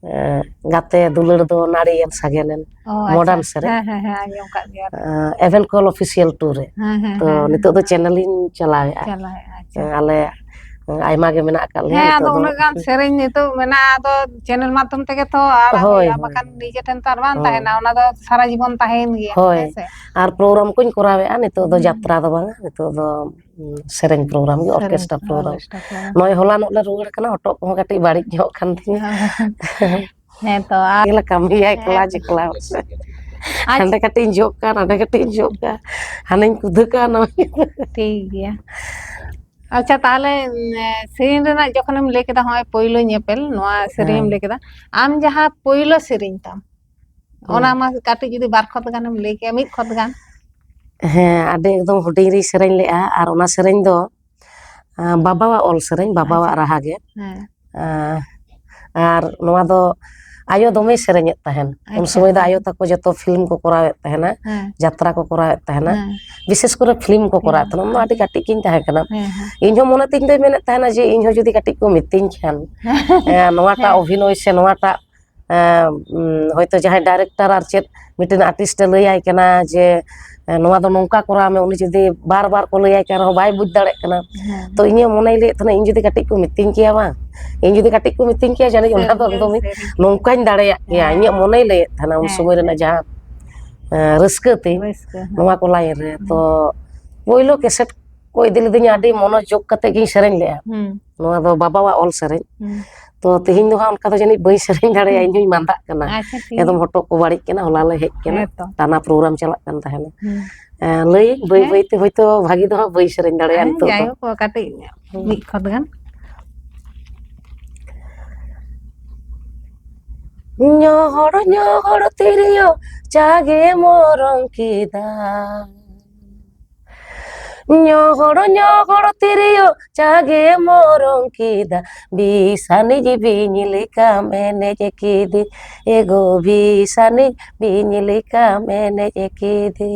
ᱮᱸ, ᱜᱟᱛᱮ ᱫᱩᱞᱟᱹᱲ ᱫᱚ ᱱᱟᱹᱲᱤᱭᱮᱱ ᱥᱟᱜᱮᱱᱮᱱ, ᱚ, ᱟᱪᱪᱷᱟ᱾ Modern ᱥᱮᱨᱮᱧ᱾ ᱦᱮᱸ, ᱦᱮᱸ, ᱦᱮᱸ, ᱟᱸᱡᱚᱢ ᱠᱟᱜ ᱜᱮᱭᱟ᱾ ᱮᱸ, Evan Koel Official Two ᱨᱮ᱾ ᱦᱮᱸ, ᱦᱮᱸ, ᱛᱚ, ᱦᱮᱸ, ᱦᱮᱸ᱾ ᱱᱤᱛᱚᱜ ᱫᱚ channel ᱤᱧ ᱪᱟᱞᱟᱣᱮᱫᱼᱟ᱾ ᱪᱟᱞᱟᱣᱮᱫᱼᱟ, ᱟᱪᱪᱷᱟ᱾ ᱮᱸ, ᱟᱞᱮ, ᱮᱸ, ᱟᱭᱢᱟ ᱜᱮ ᱢᱮᱱᱟᱜ ᱟᱠᱟᱫ ᱞᱮᱭᱟ ᱦᱮᱸ, ᱱᱤᱛᱚᱜ ᱟᱫᱚ ᱫᱚ᱾ ᱩᱱᱟᱹᱜ ᱜᱟᱱ ᱥᱮᱨᱮᱧ ᱱᱤᱛᱚᱜ ᱢᱮᱱᱟᱜᱼᱟ, ᱟᱫᱚ channel ᱢᱟᱫᱽᱫᱷᱚᱢ ᱛᱮᱜᱮ ᱛᱚ ᱟᱲᱟᱜ ᱦᱳᱭ, ᱦᱩᱭᱩᱜᱼᱟ, ᱦᱳᱭ᱾ ᱵᱟᱠᱷᱟᱱ ᱱᱤᱡᱮ ᱴᱷᱮᱱ ᱛᱚ ᱟᱨ ᱵᱟᱝ ᱦᱳᱭ᱾ ᱛᱟᱦᱮᱱᱟ, ᱚᱱᱟ ᱫᱚ ᱥᱟᱨᱟ ᱡᱤᱵᱚᱱ ᱛᱟᱦᱮᱱ ᱜᱮᱭᱟ, ᱦᱳᱭ᱾ ᱦᱮᱸ ᱥᱮ? ᱟᱨ program ᱠᱚᱧ ᱠᱚᱨᱟᱣᱮᱫᱼᱟ, ᱱᱤᱛᱚᱜ ᱫᱚ ᱦᱩᱸ᱾ ᱡᱟᱛᱨᱟ ᱫᱚ ᱵᱟᱝᱟ, ᱱᱤᱛᱚᱜ ᱫᱚ ᱥᱮᱨᱮᱧ program ᱜᱮ, ᱥᱮᱨᱮᱧ, orchestra program᱾ Orchestra program᱾ ᱱᱚᱜᱼᱚᱭ ᱦᱚᱞᱟᱱᱚᱜ ᱞᱮ ᱨᱩᱣᱟᱹᱲ ᱠᱟᱱᱟ, ᱦᱚᱴᱚᱜ ᱠᱚᱦᱚᱸ ᱠᱟᱹᱴᱤᱡ ᱵᱟᱹᱲᱤᱡ ᱧᱚᱜ ᱠᱟᱱ ᱛᱤᱧᱟᱹ᱾ ᱦᱮᱸ ᱛᱚ, ᱟᱨ ᱪᱮᱫ ᱞᱮᱠᱟᱢ ᱤᱭᱟᱹᱭᱟ, ᱮᱠᱞᱟ ᱦᱮᱸ ᱛᱚ᱾ ᱡᱮᱠᱞᱟ᱾ ᱟᱪᱪᱷᱟ᱾ ᱦᱟᱸᱰᱮ ᱠᱟᱹᱴᱤᱡ ᱤᱧ ᱡᱚᱜ ᱠᱟᱱ, ᱱᱟᱰᱮ ᱠᱟᱹᱴᱤᱡ ᱤᱧ ᱡᱚᱜ ᱠᱟᱱ, ᱦᱟᱱᱮᱧ ᱠᱩᱫᱟᱹ ᱠᱟᱱ, ᱱᱚᱣᱟᱧ ᱠᱩᱫᱟᱹ᱾ ᱴᱷᱤᱠ ᱜᱮᱭᱟ᱾ ᱟᱪᱪᱷᱟ, ᱛᱟᱦᱚᱞᱮ, ᱩᱢ, ᱥᱮᱨᱮᱧ ᱨᱮᱱᱟᱜ ᱡᱚᱠᱷᱚᱱᱮᱢ ᱞᱟᱹᱭ ᱠᱮᱫᱟ, ᱦᱚᱸᱜᱼᱚᱭ ᱯᱳᱭᱞᱳ ᱧᱮᱯᱮᱞ, ᱱᱚᱣᱟ ᱥᱮᱨᱮᱧ ᱮᱢ ᱦᱮᱸ᱾ ᱞᱟᱹᱭ ᱠᱮᱫᱟ, ᱟᱢ ᱡᱟᱦᱟᱸ ᱯᱳᱭᱞᱳ ᱥᱮᱨᱮᱧ ᱛᱟᱢ, ᱦᱮᱸ᱾ ᱚᱱᱟ ᱢᱟ ᱠᱟᱹᱴᱤᱡ ᱡᱩᱫᱤ ᱵᱟᱨ ᱠᱷᱚᱛ ᱜᱟᱱᱮᱢ ᱞᱟᱹᱭ ᱠᱮᱭᱟ, ᱢᱤᱫ ᱠᱷᱚᱛ ᱜᱟᱱ᱾ ᱦᱮᱸ, ᱟᱹᱰᱤ ᱮᱠᱫᱚᱢ ᱦᱩᱰᱤᱧ ᱨᱤᱧ ᱥᱮᱨᱮᱧ ᱞᱮᱫᱼᱟ, ᱟᱨ ᱚᱱᱟ ᱥᱮᱨᱮᱧ ᱫᱚ, ᱟᱸ, ᱵᱟᱵᱟᱣᱟᱜ ᱚᱞ ᱥᱮᱨᱮᱧ, ᱵᱟᱵᱟᱣᱟᱜ ᱟᱪᱪᱷᱟ᱾ ᱨᱟᱦᱟ ᱜᱮ᱾ ᱦᱮᱸ᱾ ᱟᱸ, ᱟᱨ ᱱᱚᱣᱟ ᱫᱚ ᱟᱭᱳ ᱫᱚᱢᱮᱭ ᱥᱮᱨᱮᱧᱮᱫ ᱛᱟᱦᱮᱱ᱾ ᱩᱱ ᱟᱪᱪᱷᱟ, ᱥᱚᱢᱚᱭ ᱫᱚ ᱦᱮᱸ᱾ ᱟᱭᱳ ᱛᱟᱠᱚ ᱡᱚᱛᱚ film ᱠᱚ ᱠᱚᱨᱟᱣᱮᱫ ᱛᱟᱦᱮᱱᱟ, ᱦᱮᱸ᱾ ᱡᱟᱛᱨᱟ ᱠᱚ ᱠᱚᱨᱟᱣᱮᱫ ᱛᱟᱦᱮᱱᱟ᱾ ᱦᱮᱸ᱾ ᱵᱤᱥᱮᱥ ᱠᱚᱨᱮ film ᱠᱚ ᱠᱚᱨᱟᱣᱮᱫ film, ᱛᱟᱦᱮᱱᱟ᱾ ᱩᱱ ᱫᱚ ᱟᱹᱰᱤ ᱟᱪᱪᱷᱟ᱾ ᱠᱟᱹᱴᱤᱡ ᱜᱤᱧ ᱛᱟᱦᱮᱸ ᱠᱟᱱᱟ᱾ ᱦᱮᱸ, ᱦᱮᱸ᱾ ᱤᱧ ᱦᱚᱸ ᱢᱚᱱᱮ ᱛᱤᱧ ᱫᱚᱧ ᱢᱮᱱᱮᱫ ᱛᱟᱦᱮᱱᱟ ᱡᱮ ᱤᱧ ᱦᱚᱸ ᱡᱩᱫᱤ ᱠᱟᱹᱴᱤᱡ ᱠᱚ ᱢᱤᱛᱟᱹᱧ ᱠᱷᱟᱱ, ᱦᱮᱸ᱾ ᱮᱸ, ᱱᱚᱣᱟᱴᱟᱜ ᱦᱮᱸ᱾ ᱚᱵᱷᱤᱱᱚᱭ ᱥᱮ ᱱᱚᱣᱟᱴᱟᱜ, ᱮᱸ, ᱩᱢ, ᱦᱚᱭᱛᱳ ᱡᱟᱦᱟᱸᱭ director ᱟᱨ ᱪᱮᱫ ᱢᱤᱫᱴᱮᱱ artist ᱮ ᱞᱟᱹᱭᱟᱭ ᱠᱟᱱᱟ ᱡᱮ, ᱮᱸ, ᱱᱚᱣᱟ ᱫᱚ ᱱᱚᱝᱠᱟ ᱠᱚᱨᱟᱣ ᱢᱮ, ᱩᱱᱤ ᱡᱩᱫᱤ ᱵᱟᱨ ᱵᱟᱨ ᱠᱚ ᱞᱟᱹᱭᱟᱭ ᱠᱟᱱ ᱨᱮᱦᱚᱸ ᱵᱟᱭ ᱵᱩᱡᱽ ᱫᱟᱲᱮᱭᱟᱜ ᱠᱟᱱᱟ᱾ ᱦᱮᱸ᱾ ᱛᱚ ᱤᱧᱟᱹᱜ ᱢᱚᱱᱮᱭ ᱞᱟᱹᱭᱮᱫ ᱛᱟᱦᱮᱱᱟ, ᱤᱧ ᱡᱩᱫᱤ ᱠᱟᱹᱴᱤᱡ ᱠᱚ ᱢᱤᱛᱟᱹᱧ ᱠᱮᱭᱟ ᱵᱟᱝ, ᱤᱧ ᱡᱩᱫᱤ ᱠᱟᱹᱴᱤᱡ ᱠᱚ ᱢᱤᱛᱟᱹᱧ ᱠᱮᱭᱟ, ᱡᱟᱹᱱᱤᱡ ᱚᱱᱟ ᱫᱚ ᱥᱟᱹᱨᱤᱜᱮ, ᱮᱠᱫᱚᱢ ᱥᱟᱹᱨᱤᱜᱮ᱾ ᱱᱚᱝᱠᱟᱧ ᱫᱟᱲᱮᱭᱟᱜ ᱠᱮᱭᱟ᱾ ᱦᱮᱸ᱾ ᱤᱧᱟᱹᱜ ᱢᱚᱱᱮᱭ ᱞᱟᱹᱭᱮᱫ ᱛᱟᱦᱮᱱᱟ ᱩᱱ ᱦᱮᱸ, ᱥᱚᱢᱚᱭ ᱨᱮᱱᱟᱜ ᱦᱮᱸ᱾ ᱡᱟᱦᱟᱸ ᱨᱟᱹᱥᱠᱟᱹ ᱛᱤᱧ ᱨᱟᱹᱥᱠᱟᱹ, ᱦᱮᱸ᱾ ᱱᱚᱣᱟ ᱠᱚ line ᱨᱮ᱾ ᱛᱚ ᱯᱳᱭᱞᱳ cassette ᱠᱚ ᱤᱫᱤ ᱞᱤᱫᱤᱧᱟ, ᱟᱹᱰᱤ ᱢᱚᱱᱳᱡᱳᱜᱽ ᱠᱟᱛᱮ ᱜᱤᱧ ᱥᱮᱨᱮᱧ ᱞᱮᱜᱼᱟ᱾ ᱦᱩᱸ᱾ ᱱᱚᱣᱟ ᱫᱚ ᱵᱟᱵᱟᱣᱟᱜ ᱚᱞ ᱥᱮᱨᱮᱧ᱾ ᱦᱩᱸ᱾ ᱛᱚ ᱛᱮᱦᱮᱧ ᱫᱚ ᱦᱟᱸᱜ ᱚᱱᱠᱟ ᱫᱚ ᱡᱟᱹᱱᱤᱡ ᱵᱟᱹᱧ ᱥᱮᱨᱮᱧ ᱫᱟᱲᱮᱭᱟᱜᱼᱟ, ᱦᱩᱸ᱾ ᱤᱧ ᱦᱚᱸᱧ ᱢᱟᱸᱫᱟᱜ ᱠᱟᱱᱟ᱾ ᱟᱪᱪᱷᱟ, ᱴᱷᱤᱠ ᱮᱠᱫᱚᱢ ᱜᱮᱭᱟ᱾ ᱦᱚᱴᱚᱜ ᱠᱚ ᱵᱟᱹᱲᱤᱡ ᱠᱟᱱᱟ, ᱦᱚᱞᱟ ᱞᱮ ᱦᱮᱡ ᱠᱟᱱᱟ, ᱦᱮᱸ ᱛᱚ᱾ ᱴᱟᱱᱟ program ᱪᱟᱞᱟᱜ ᱠᱟᱱ ᱛᱟᱦᱮᱱᱟ᱾ ᱦᱩᱸ᱾ ᱮᱸ, ᱞᱟᱹᱭᱟᱹᱧ ᱵᱟᱹᱭ ᱦᱮᱸ᱾ ᱵᱟᱹᱭ ᱛᱮ ᱦᱚᱭᱛᱳ ᱵᱷᱟᱜᱤ ᱫᱚ ᱦᱟᱸᱜ ᱵᱟᱹᱧ ᱥᱮᱨᱮᱧ ᱫᱟᱲᱮᱭᱟᱜᱼᱟ ᱦᱮᱸ, ᱱᱤᱛᱚᱜ ᱫᱚ᱾ ᱡᱟᱭᱦᱳᱠ, ᱠᱟᱹᱴᱤᱡ ᱦᱩᱸ᱾ ᱢᱤᱫ ᱠᱷᱚᱛ ᱜᱟᱱ᱾ ᱧᱚᱦᱚᱲ ᱧᱚᱦᱚᱲ ᱛᱤᱨᱭᱳ ᱪᱟ ᱜᱮᱢ ᱚᱨᱚᱝ ᱠᱮᱫᱟ᱾ ᱧᱚᱦᱚᱲ ᱧᱚᱦᱚᱲ ᱛᱤᱨᱭᱳ ᱪᱟ ᱜᱮᱢ ᱚᱨᱚᱝ ᱠᱮᱫᱟ᱾ ᱵᱤᱥᱟᱱᱤᱡ ᱵᱤᱧ ᱞᱮᱠᱟᱢ ᱮᱱᱮᱡ ᱠᱮᱫᱮ᱾ ᱮ ᱜᱳ ᱵᱤᱥᱟᱱᱤᱡ ᱵᱤᱧ ᱞᱮᱠᱟᱢ ᱮᱱᱮᱡ ᱠᱮᱫᱮ᱾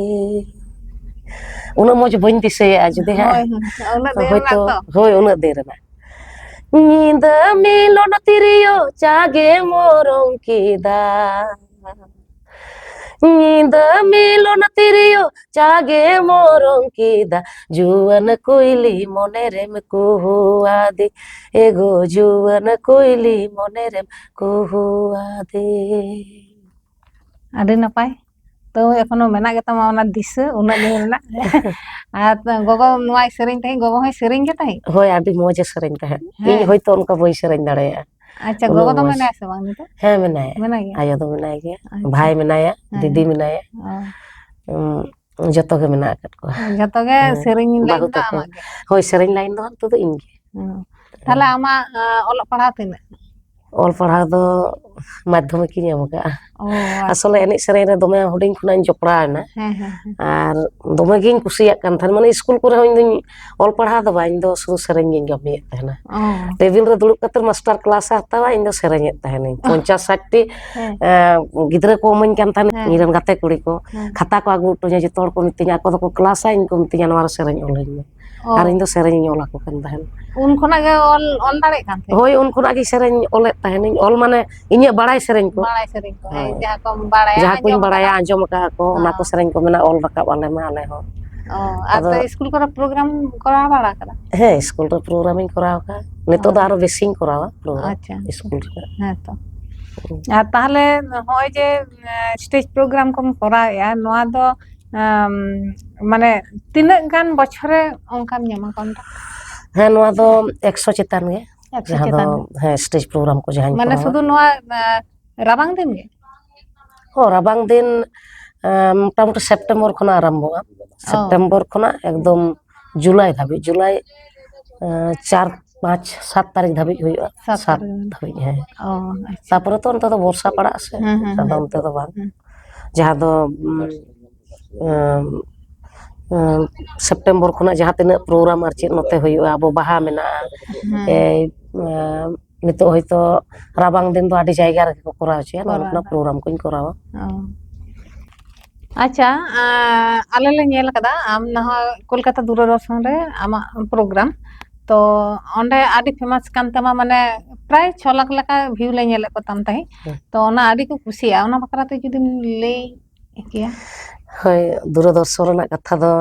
ᱩᱱᱟᱹᱜ ᱢᱚᱡᱽ ᱵᱟᱹᱧ ᱫᱤᱥᱟᱹᱭᱮᱫᱼᱟ ᱡᱩᱫᱤ ᱦᱟᱸᱜ᱾ ᱦᱳᱭ, ᱦᱳᱭ, ᱩᱱᱟᱹᱜ ᱫᱤᱱ ᱦᱳᱭᱛᱳ, ᱨᱮᱱᱟᱜ ᱛᱚ᱾ ᱦᱳᱭ, ᱩᱱᱟᱹᱜ ᱫᱤᱱ ᱨᱮᱱᱟᱜ᱾ ᱧᱤᱫᱟᱹ ᱢᱤᱞᱚᱱ ᱛᱤᱨᱭᱳ ᱪᱟ ᱜᱮᱢ ᱚᱨᱚᱝ ᱠᱮᱫᱟ᱾ ᱧᱤᱫᱟᱹ ᱢᱤᱞᱚᱱ ᱛᱤᱨᱭᱳ ᱪᱟ ᱜᱮᱢ ᱚᱨᱚᱝ ᱠᱮᱫᱟ᱾ ᱡᱩᱣᱟᱹᱱ ᱠᱩᱭᱞᱤ ᱢᱚᱱᱮ ᱨᱮᱢ ᱠᱩᱦᱩ ᱟᱫᱮ᱾ ᱮ ᱜᱳ ᱡᱩᱣᱟᱹᱱ ᱠᱩᱭᱞᱤ ᱢᱚᱱᱮ ᱨᱮᱢ ᱠᱩᱦᱩ ᱟᱫᱮ᱾ ᱟᱹᱰᱤ ᱱᱟᱯᱟᱭ᱾ ᱛᱚ ᱮᱠᱷᱚᱱᱳ ᱢᱮᱱᱟᱜ ᱜᱮᱛᱟᱢᱟ ᱚᱱᱟ ᱫᱤᱥᱟᱹ, ᱩᱱᱟᱹᱜ ᱫᱤᱱ ᱨᱮᱱᱟᱜ᱾ ᱟᱨ ᱜᱚᱜᱚ ᱱᱚᱣᱟᱭ ᱥᱮᱨᱮᱧ ᱛᱟᱦᱮᱸᱫ, ᱜᱚᱜᱚ ᱦᱚᱸᱭ ᱥᱮᱨᱮᱧ ᱜᱮ ᱛᱟᱦᱮᱸᱫ? ᱦᱳᱭ, ᱟᱹᱰᱤ ᱢᱚᱡᱽ ᱮ ᱥᱮᱨᱮᱧ ᱛᱟᱦᱮᱸᱫ᱾ ᱤᱧ ᱦᱮᱸ᱾ ᱦᱚᱭᱛᱳ ᱚᱱᱠᱟ ᱵᱟᱹᱧ ᱥᱮᱨᱮᱧ ᱫᱟᱲᱮᱭᱟᱜᱼᱟ᱾ ᱟᱪᱪᱷᱟ, ᱩᱱᱟᱹᱜ ᱜᱚᱜᱚ ᱫᱚ ᱢᱚᱡᱽ᱾ ᱢᱮᱱᱟᱭᱟ ᱥᱮ ᱵᱟᱝ ᱱᱤᱛᱚᱜ? ᱦᱮᱸ, ᱢᱮᱱᱟᱭᱟ᱾ ᱟᱪᱪᱷᱟ᱾ ᱟᱭᱳ ᱫᱚ ᱢᱮᱱᱟᱭ ᱜᱮᱭᱟ, ᱦᱮᱸ᱾ ᱵᱷᱟᱭ ᱢᱮᱱᱟᱭᱟ, ᱦᱮᱸ᱾ ᱫᱤᱫᱤ ᱢᱮᱱᱟᱭᱟ᱾ ᱚ᱾ ᱩᱸ, ᱡᱚᱛᱚ ᱜᱮ ᱢᱮᱱᱟᱜ ᱟᱠᱟᱫ ᱠᱚᱣᱟ᱾ ᱡᱚᱛᱚ ᱜᱮ ᱦᱮᱸ, ᱥᱮᱨᱮᱧ ᱵᱟᱹᱦᱩ ᱞᱟᱭᱤᱱ ᱫᱚ ᱛᱟᱠᱚ᱾ ᱟᱢᱟᱜ ᱜᱮ? ᱦᱳᱭ, ᱥᱮᱨᱮᱧ ᱞᱟᱭᱤᱱ ᱫᱚ ᱦᱟᱸᱜ ᱱᱤᱛᱚᱜ ᱫᱚ ᱤᱧ ᱜᱮ᱾ ᱦᱩᱸ᱾ ᱛᱟᱦᱞᱮ ᱦᱮᱸ᱾ ᱟᱢᱟᱜ, ᱟᱸ, ᱚᱞᱚᱜ ᱯᱟᱲᱦᱟᱣ ᱛᱤᱱᱟᱹᱜ? ᱚᱞ ᱯᱟᱲᱦᱟᱣ ᱫᱚ ᱢᱟᱫᱽᱫᱷᱚᱢᱤᱠ ᱤᱧ ᱮᱢ ᱟᱠᱟᱫᱼᱟ᱾ ᱚ, ᱟᱪᱪᱷᱟ᱾ ᱟᱥᱚᱞᱮ ᱮᱱᱮᱡ ᱥᱮᱨᱮᱧ ᱨᱮ ᱫᱚᱢᱮ ᱦᱩᱰᱤᱧ ᱠᱷᱚᱱᱟᱜ ᱤᱧ ᱡᱚᱯᱲᱟᱣ ᱮᱱᱟ᱾ ᱦᱮᱸ, ᱦᱮᱸ, ᱦᱮᱸ᱾ ᱟᱨ ᱫᱚᱢᱮ ᱜᱤᱧ ᱠᱩᱥᱤᱭᱟᱜ ᱠᱟᱱ ᱛᱟᱦᱮᱸᱱ, ᱢᱟᱱᱮ ᱤᱥᱠᱩᱞ ᱠᱚᱨᱮ ᱦᱚᱸ ᱤᱧ ᱫᱚᱧ ᱚᱞ ᱯᱟᱲᱦᱟᱣ ᱫᱚ ᱵᱟᱝ, ᱤᱧ ᱫᱚ ᱥᱩᱫᱷᱩ ᱥᱮᱨᱮᱧ ᱜᱤᱧ ᱠᱟᱹᱢᱤᱭᱮᱫ ᱛᱟᱦᱮᱸᱱᱟ᱾ ᱚ᱾ ᱴᱮᱵᱤᱞ ᱨᱮ ᱫᱩᱲᱩᱵ ᱠᱟᱛᱮ ᱢᱟᱥᱴᱟᱨ ᱠᱞᱟᱥ ᱮ ᱦᱟᱛᱟᱣᱟ, ᱤᱧ ᱫᱚ ᱥᱮᱨᱮᱧᱮᱫ ᱛᱟᱦᱮᱸᱱᱟᱹᱧ᱾ ᱚ᱾ ᱯᱚᱧᱪᱟᱥ ᱥᱟᱴ ᱴᱤ, ᱦᱮᱸ᱾ ᱮᱸ, ᱜᱤᱫᱽᱨᱟᱹ ᱠᱚ ᱤᱢᱟᱹᱧ ᱠᱟᱱ ᱛᱟᱦᱮᱸᱱᱟ, ᱦᱮᱸ᱾ ᱤᱧ ᱨᱮᱱ ᱜᱟᱛᱮ ᱠᱩᱲᱤ ᱠᱚ᱾ ᱦᱮᱸ᱾ ᱠᱷᱟᱛᱟ ᱠᱚ ᱟᱹᱜᱩ ᱦᱚᱴᱚ ᱟᱹᱧᱟ, ᱡᱚᱛᱚ ᱦᱚᱲ ᱠᱚ ᱢᱤᱛᱟᱹᱧᱟ, ᱟᱠᱚ ᱫᱚᱠᱚ ᱠᱞᱟᱥᱟ, ᱤᱧ ᱠᱚ ᱢᱤᱛᱟᱹᱧᱟ, "ᱱᱚᱣᱟ ᱨᱮ ᱥᱮᱨᱮᱧ ᱚᱞ ᱟᱹᱧ ᱢᱮ᱾" ᱚ᱾ ᱟᱨ ᱤᱧ ᱫᱚ ᱥᱮᱨᱮᱧ ᱤᱧ ᱚᱞ ᱟᱠᱚ ᱠᱟᱱ ᱛᱟᱦᱮᱸᱱ᱾ ᱩᱱ ᱠᱷᱚᱱᱟᱜ ᱜᱮ ᱚᱞ, ᱚᱞ ᱫᱟᱲᱮᱭᱟᱜ ᱠᱟᱱ ᱛᱟᱦᱮᱸᱫ? ᱦᱳᱭ, ᱩᱱ ᱠᱷᱚᱱᱟᱜ ᱜᱮ ᱥᱮᱨᱮᱧ ᱚᱞᱮᱫ ᱛᱟᱦᱮᱸᱱᱟᱹᱧ᱾ ᱚᱞ ᱢᱟᱱᱮ ᱤᱧᱟᱹᱜ ᱵᱟᱲᱟᱭ ᱥᱮᱨᱮᱧ ᱠᱚ᱾ ᱵᱟᱲᱟᱭ ᱥᱮᱨᱮᱧ ᱠᱚ, ᱦᱮᱸ, ᱦᱳᱭ᱾ ᱡᱟᱦᱟᱸ ᱠᱚᱢ ᱵᱟᱲᱟᱭᱟ, ᱡᱟᱦᱟᱸ ᱠᱚᱧ ᱟᱸᱡᱚᱢ ᱵᱟᱲᱟᱭᱟ, ᱠᱟᱫᱟ᱾ ᱟᱸᱡᱚᱢ ᱟᱠᱟᱫᱼᱟ ᱠᱚ, ᱚᱱᱟ ᱠᱚ ᱦᱚᱸ᱾ ᱥᱮᱨᱮᱧ ᱠᱚ ᱢᱮᱱᱟᱜᱼᱟ, ᱚᱞ ᱨᱟᱠᱟᱵ ᱟᱞᱮ ᱢᱟ ᱟᱞᱮ ᱦᱚᱸ᱾ ᱚ, ᱟᱨ ᱟᱫᱚ ᱛᱚ ᱤᱥᱠᱩᱞ ᱠᱚᱨᱮ ᱯᱨᱳᱜᱨᱟᱢ ᱠᱚᱨᱟᱣ ᱵᱟᱲᱟ ᱠᱟᱫᱟ? ᱦᱮᱸ, ᱤᱥᱠᱩᱞ ᱨᱮ ᱯᱨᱳᱜᱨᱟᱢ ᱤᱧ ᱠᱚᱨᱟᱣ ᱟᱠᱟᱫᱼᱟ᱾ ᱱᱤᱛᱚᱜ ᱫᱚ ᱚ᱾ ᱟᱨᱚ ᱵᱮᱥᱤᱧ ᱠᱚᱨᱟᱣᱟ ᱯᱨᱳᱜᱨᱟᱢ ᱟᱪᱪᱷᱟ, ᱟᱪᱪᱷᱟ᱾ ᱤᱥᱠᱩᱞ ᱨᱮ᱾ ᱦᱮᱸ ᱛᱚ᱾ ᱟᱨ ᱛᱟᱦᱚᱞᱮ ᱱᱚᱜᱼᱚᱭ ᱡᱮ ᱥᱴᱮᱡᱽ ᱯᱨᱳᱜᱨᱟᱢ ᱠᱚᱢ ᱠᱚᱨᱟᱣᱮᱫᱼᱟ, ᱱᱚᱣᱟ ᱫᱚ ᱟᱢ, ᱢᱟᱱᱮ ᱛᱤᱱᱟᱹᱜ ᱜᱟᱱ ᱵᱚᱪᱷᱚᱨ ᱨᱮ ᱚᱱᱠᱟᱢ ᱧᱟᱢᱟ ᱠᱚᱱᱴᱨᱟᱠᱴ? ᱦᱮᱸ, ᱱᱚᱣᱟ ᱫᱚ ᱮᱠᱥᱚ ᱪᱮᱛᱟᱱ ᱜᱮ᱾ ᱮᱠᱥᱚ ᱡᱟᱦᱟᱸ ᱫᱚ ᱪᱮᱛᱟᱱ ᱨᱮ? ᱦᱮᱸ, ᱥᱴᱮᱡᱽ ᱯᱨᱳᱜᱨᱟᱢ ᱠᱚ ᱡᱟᱦᱟᱸᱧ ᱢᱟᱱᱮ ᱠᱚᱨᱟᱣᱟ᱾ ᱥᱩᱫᱷᱩ ᱱᱚᱣᱟ ᱟᱸ, ᱨᱟᱵᱟᱝ ᱫᱤᱱ ᱜᱮ? ᱦᱚᱸ, ᱨᱟᱵᱟᱝ ᱫᱤᱱ ᱟᱸ, ᱢᱚᱴᱟᱢᱩᱴᱤ ᱥᱮᱯᱴᱮᱢᱵᱚᱨ ᱠᱷᱚᱱᱟᱜ ᱟᱨᱟᱢᱵᱷᱚᱜᱼᱟ᱾ ᱥᱮᱯᱴᱮᱢᱵᱚᱨ ᱠᱷᱚᱱᱟᱜ ᱮᱠᱫᱚᱢ ᱡᱩᱞᱟᱭ ᱫᱷᱟᱹᱵᱤᱡ, ᱡᱩᱞᱟᱭ ᱟᱸ, ᱪᱟᱨ ᱯᱟᱸᱪ ᱥᱟᱛ ᱛᱟᱹᱨᱤᱠᱷ ᱫᱷᱟᱹᱵᱤᱡ ᱦᱩᱭᱩᱜᱼᱟ᱾ ᱥᱟᱛ ᱥᱟᱛ ᱛᱟᱹᱨᱤᱠᱷ᱾ ᱫᱷᱟᱹᱵᱤᱡ, ᱦᱮᱸ᱾ ᱚ, ᱟᱪᱪᱷᱟ᱾ ᱛᱟᱯᱚᱨᱮ ᱛᱚ ᱚᱱᱛᱮ ᱫᱚ ᱵᱚᱨᱥᱟ ᱯᱟᱲᱟᱜ ᱟᱥᱮ, ᱦᱮᱸ, ᱦᱮᱸ, ᱟᱫᱚ ᱦᱮᱸ᱾ ᱚᱱᱛᱮ ᱫᱚ ᱵᱟᱝ᱾ ᱦᱮᱸ᱾ ᱡᱟᱦᱟᱸ ᱫᱚ ᱩᱸ, ᱩᱸ, ᱩᱸ, ᱥᱮᱯᱴᱮᱢᱵᱚᱨ ᱠᱷᱚᱱᱟᱜ ᱡᱟᱦᱟᱸ ᱛᱤᱱᱟᱹᱜ ᱯᱨᱳᱜᱨᱟᱢ ᱟᱨ ᱪᱮᱫ ᱱᱚᱛᱮ ᱦᱩᱭᱩᱜᱼᱟ, ᱟᱵᱚ ᱵᱟᱦᱟ ᱢᱮᱱᱟᱜᱼᱟ, ᱦᱮᱸ᱾ ᱮᱭ, ᱩᱸ, ᱱᱤᱛᱚᱜ ᱦᱚᱭᱛᱳ ᱨᱟᱵᱟᱝ ᱫᱤᱱ ᱫᱚ ᱟᱹᱰᱤ ᱡᱟᱭᱜᱟ ᱨᱮᱜᱮ ᱠᱚ ᱠᱚᱨᱟᱣ ᱦᱚᱪᱚᱭᱟ, ᱱᱚᱰᱮ ᱠᱚᱨᱟᱣ ᱠᱷᱚᱱᱟᱜ ᱫᱟ᱾ ᱯᱨᱳᱜᱨᱟᱢ ᱠᱚᱧ ᱠᱚᱨᱟᱣᱟ᱾ ᱚ᱾ ᱟᱪᱪᱷᱟ, ᱟᱸ, ᱟᱞᱮ ᱞᱮ ᱧᱮᱞ ᱠᱟᱫᱟ ᱟᱢ ᱱᱟᱦᱚᱭ ᱠᱳᱞᱠᱟᱛᱟ ᱫᱩᱨᱚᱫᱚᱨᱥᱚᱱ ᱨᱮ ᱟᱢᱟᱜ ᱯᱨᱳᱜᱨᱟᱢ, ᱛᱚ ᱚᱸᱰᱮ ᱟᱹᱰᱤ ᱯᱷᱮᱢᱟᱥ ᱠᱟᱱ ᱛᱟᱢᱟ, ᱢᱟᱱᱮ ᱯᱨᱟᱭ ᱪᱷᱚ ᱞᱟᱠᱷ ᱞᱮᱠᱟ ᱵᱷᱤᱭᱩ ᱞᱮ ᱧᱮᱞᱮᱫ ᱠᱚ ᱛᱟᱢ ᱛᱟᱦᱮᱸᱫ᱾ ᱦᱮᱸ᱾ ᱛᱚ ᱚᱱᱟ ᱟᱹᱰᱤ ᱠᱚ ᱠᱩᱥᱤᱭᱟᱜᱼᱟ, ᱚᱱᱟ ᱵᱟᱠᱷᱨᱟ ᱛᱮ ᱡᱩᱫᱤᱢ ᱞᱟᱹᱭ ᱠᱮᱭᱟ᱾ ᱦᱳᱭ, ᱫᱩᱨᱚᱫᱚᱨᱥᱚᱱ ᱨᱮᱱᱟᱜ ᱠᱟᱛᱷᱟ ᱫᱚ,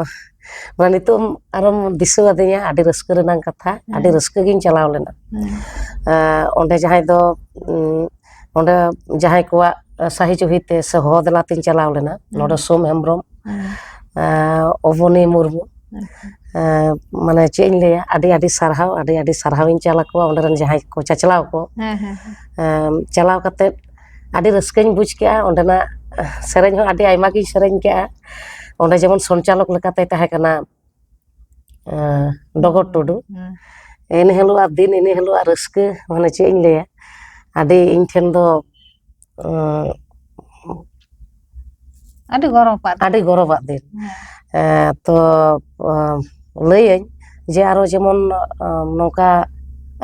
ᱢᱟᱱᱮ ᱱᱤᱛᱚᱜ ᱟᱨᱚᱢ ᱫᱤᱥᱟᱹ ᱟᱹᱫᱤᱧᱟ, ᱟᱹᱰᱤ ᱨᱟᱹᱥᱠᱟᱹ ᱨᱮᱱᱟᱜ ᱠᱟᱛᱷᱟ, ᱦᱮᱸ᱾ ᱟᱹᱰᱤ ᱨᱟᱹᱥᱠᱟᱹ ᱜᱤᱧ ᱪᱟᱞᱟᱣ ᱞᱮᱱᱟ᱾ ᱦᱮᱸ᱾ ᱟᱸ, ᱚᱸᱰᱮ ᱡᱟᱦᱟᱸᱭ ᱫᱚ, ᱩᱸ, ᱚᱸᱰᱮ ᱡᱟᱦᱟᱸᱭ ᱠᱚᱣᱟᱜ ᱥᱟᱹᱦᱤ ᱡᱩᱦᱤ ᱛᱮ ᱥᱮ ᱦᱚᱦᱚ ᱫᱮᱞᱟ ᱛᱤᱧ ᱪᱟᱞᱟᱣ ᱞᱮᱱᱟ, ᱦᱮᱸ᱾ ᱱᱚᱰᱮ ᱥᱳᱢ ᱦᱮᱢᱵᱨᱚᱢ, ᱦᱮᱸ᱾ ᱟᱸ, ᱚᱵᱚᱱᱤ ᱢᱩᱨᱢᱩ, ᱟᱪᱪᱷᱟ᱾ ᱟᱸ, ᱢᱟᱱᱮ ᱪᱮᱫ ᱤᱧ ᱞᱟᱹᱭᱟ, ᱟᱹᱰᱤ ᱟᱹᱰᱤ ᱥᱟᱨᱦᱟᱣ, ᱟᱹᱰᱤ ᱟᱹᱰᱤ ᱥᱟᱨᱦᱟᱣ ᱤᱧ ᱪᱟᱞ ᱟᱠᱚᱣᱟ ᱚᱸᱰᱮ ᱨᱮᱱ ᱡᱟᱦᱟᱸᱭ ᱠᱚ ᱪᱟᱪᱞᱟᱣ ᱠᱚ᱾ ᱦᱮᱸ, ᱦᱮᱸ, ᱦᱮᱸ᱾ ᱟᱸ, ᱪᱟᱞᱟᱣ ᱠᱟᱛᱮᱫ ᱟᱹᱰᱤ ᱨᱟᱹᱥᱠᱟᱹᱧ ᱵᱩᱡᱽ ᱠᱮᱜᱼᱟ᱾ ᱚᱸᱰᱮᱱᱟᱜ ᱥᱮᱨᱮᱧ ᱦᱚᱸ ᱟᱹᱰᱤ ᱟᱭᱢᱟ ᱜᱤᱧ ᱥᱮᱨᱮᱧ ᱠᱮᱜᱼᱟ᱾ ᱚᱸᱰᱮ ᱡᱮᱢᱚᱱ ᱥᱚᱧᱪᱟᱞᱚᱠ ᱞᱮᱠᱟᱛᱮᱭ ᱛᱟᱦᱮᱸ ᱠᱟᱱᱟ, ᱟᱸ, ᱰᱚᱜᱚᱨ ᱴᱩᱰᱩ᱾ ᱦᱮᱸ᱾ ᱮᱱ ᱦᱤᱞᱳᱜ ᱟᱜ ᱫᱤᱱ, ᱮᱱ ᱦᱤᱞᱳᱜ ᱟᱜ ᱨᱟᱹᱥᱠᱟᱹ, ᱢᱟᱱᱮ ᱪᱮᱫ ᱤᱧ ᱞᱟᱹᱭᱟ, ᱟᱹᱰᱤ ᱤᱧ ᱴᱷᱮᱱ ᱫᱚ, ᱟᱸ, ᱟᱹᱰᱤ ᱜᱚᱨᱚᱵᱟᱜ ᱫᱤᱱ᱾ ᱟᱹᱰᱤ ᱜᱚᱨᱚᱵᱟᱜ ᱫᱤᱱ᱾ ᱦᱮᱸ᱾ ᱮᱸ, ᱛᱚ, ᱟᱸ, ᱞᱟᱹᱭᱟᱹᱧ ᱡᱮ ᱟᱨᱚ ᱡᱮᱢᱚᱱ, ᱟᱸ, ᱱᱚᱝᱠᱟ,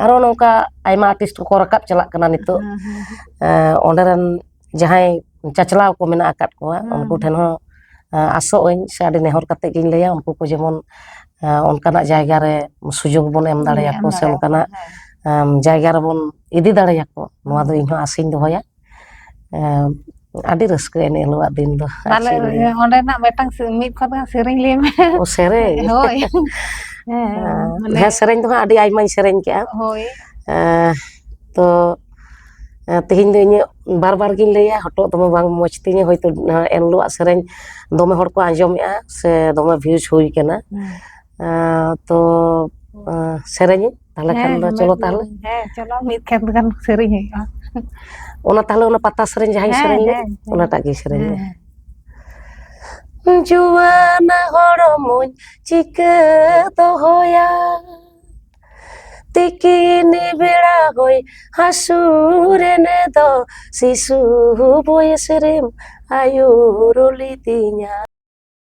ᱟᱨᱚ ᱱᱚᱝᱠᱟ ᱟᱭᱢᱟ ᱟᱨᱴᱤᱥᱴ ᱠᱚᱠᱚ ᱨᱟᱠᱟᱵ ᱪᱟᱞᱟᱜ ᱠᱟᱱᱟ ᱱᱤᱛᱚᱜ᱾ ᱦᱮᱸ, ᱦᱮᱸ, ᱦᱮᱸ᱾ ᱮᱸ, ᱚᱸᱰᱮ ᱨᱮᱱ ᱡᱟᱦᱟᱸᱭ ᱪᱟᱪᱞᱟᱣ ᱠᱚ ᱢᱮᱱᱟᱜ ᱟᱠᱟᱫ ᱠᱚᱣᱟ, ᱦᱮᱸ, ᱩᱱᱠᱩ ᱦᱮᱸ᱾ ᱴᱷᱮᱱ ᱦᱚᱸ, ᱮᱸ, ᱟᱥᱚᱜ ᱟᱹᱧ ᱥᱮ ᱟᱹᱰᱤ ᱱᱮᱦᱚᱨ ᱠᱟᱛᱮ ᱜᱤᱧ ᱞᱟᱹᱭᱟ, ᱩᱱᱠᱩ ᱠᱚ ᱡᱮᱢᱚᱱ, ᱮᱸ, ᱚᱱᱠᱟᱱᱟᱜ ᱡᱟᱭᱜᱟ ᱨᱮ ᱥᱩᱡᱳᱜᱽ ᱵᱚᱱ ᱮᱢ ᱦᱮᱸ, ᱫᱟᱲᱮᱭᱟᱠᱚ ᱮᱢ ᱥᱮ ᱫᱟᱲᱮᱭᱟᱠᱚ, ᱚᱱᱠᱟᱱᱟᱜ, ᱦᱮᱸ᱾ ᱮᱸ, ᱡᱟᱭᱜᱟ ᱨᱮᱵᱚᱱ ᱤᱫᱤ ᱫᱟᱲᱮᱭᱟᱠᱚ, ᱱᱚᱣᱟ ᱫᱚ ᱦᱮᱸ᱾ ᱤᱧ ᱦᱚᱸ ᱟᱥᱤᱧ ᱫᱚᱦᱚᱭᱟ᱾ ᱮᱸ, ᱟᱹᱰᱤ ᱨᱟᱹᱥᱠᱟᱹ ᱮᱱ ᱦᱤᱞᱳᱜᱟᱜ ᱫᱤᱱ ᱫᱚ, ᱟᱨ ᱛᱟᱦᱞᱮ ᱪᱮᱫ ᱤᱧ ᱞᱟᱹᱭᱟ᱾ ᱚᱸᱰᱮᱱᱟᱜ ᱢᱤᱫᱴᱟᱝ ᱥᱮ-, ᱢᱤᱫ ᱵᱟᱨ ᱥᱮᱨᱮᱧ ᱞᱟᱹᱭ ᱢᱮ᱾ ᱚ, ᱥᱮᱨᱮᱧ? ᱦᱳᱭ᱾ ᱦᱮᱸ, ᱢᱟᱱᱮ ᱦᱮᱸ, ᱥᱮᱨᱮᱧ ᱫᱚ ᱦᱟᱸᱜ ᱟᱹᱰᱤ ᱟᱭᱢᱟᱧ ᱥᱮᱨᱮᱧ ᱠᱮᱜᱼᱟ᱾ ᱦᱳᱭ᱾ ᱮᱸ, ᱛᱚ, ᱛᱮᱦᱮᱧ ᱫᱚ ᱤᱧᱟᱹᱜ ᱵᱟᱨ ᱵᱟᱨ ᱜᱤᱧ ᱞᱟᱹᱭᱟ, ᱦᱚᱴᱚᱜ ᱫᱚᱢᱮ ᱵᱟᱝ ᱢᱚᱡᱽ ᱛᱤᱧᱟᱹ, ᱦᱚᱭᱛᱳ ᱮᱱ ᱦᱤᱞᱳᱜ ᱥᱮᱨᱮᱧ ᱫᱚᱢᱮ ᱦᱚᱲ ᱠᱚ ᱟᱸᱡᱚᱢᱮᱜᱼᱟ ᱥᱮ ᱫᱚᱢᱮ ᱵᱷᱤᱭᱩᱡᱽ ᱦᱩᱭ ᱠᱟᱱᱟ᱾ ᱛᱚ ᱥᱮᱨᱮᱧ ᱛᱟᱦᱞᱮ ᱠᱷᱟᱱ ᱫᱚ ᱪᱚᱞᱚ ᱛᱟᱦᱞᱮ᱾ ᱦᱮᱸ, ᱪᱚᱞᱚ, ᱢᱤᱫ ᱠᱷᱮᱛ ᱜᱟᱱ ᱥᱮᱨᱮᱧ ᱦᱩᱭᱩᱜᱼᱟ᱾ ᱚᱱᱟ ᱛᱟᱦᱞᱮ ᱚᱱᱟ ᱯᱟᱛᱟ ᱥᱮᱨᱮᱧ ᱡᱟᱦᱟᱸᱧ ᱥᱮᱨᱮᱧ ᱞᱮᱫ, ᱚᱱᱟᱴᱟᱜ ᱜᱤᱧ ᱥᱮᱨᱮᱧ ᱞᱮᱫ᱾ ᱡᱩᱣᱟᱹᱱ ᱦᱚᱲᱢᱚᱧ ᱪᱤᱠᱟᱹ ᱫᱚᱦᱚᱭᱟ, ᱛᱤᱠᱤᱱ ᱵᱮᱲᱟ ᱦᱚᱭ ᱦᱟᱹᱥᱩᱨ ᱮᱱᱮ ᱫᱚ, ᱥᱤᱥᱩ ᱵᱚᱭᱮᱥ ᱨᱮᱢ ᱟᱹᱭᱩᱨ ᱞᱤᱫᱤᱧᱟ᱾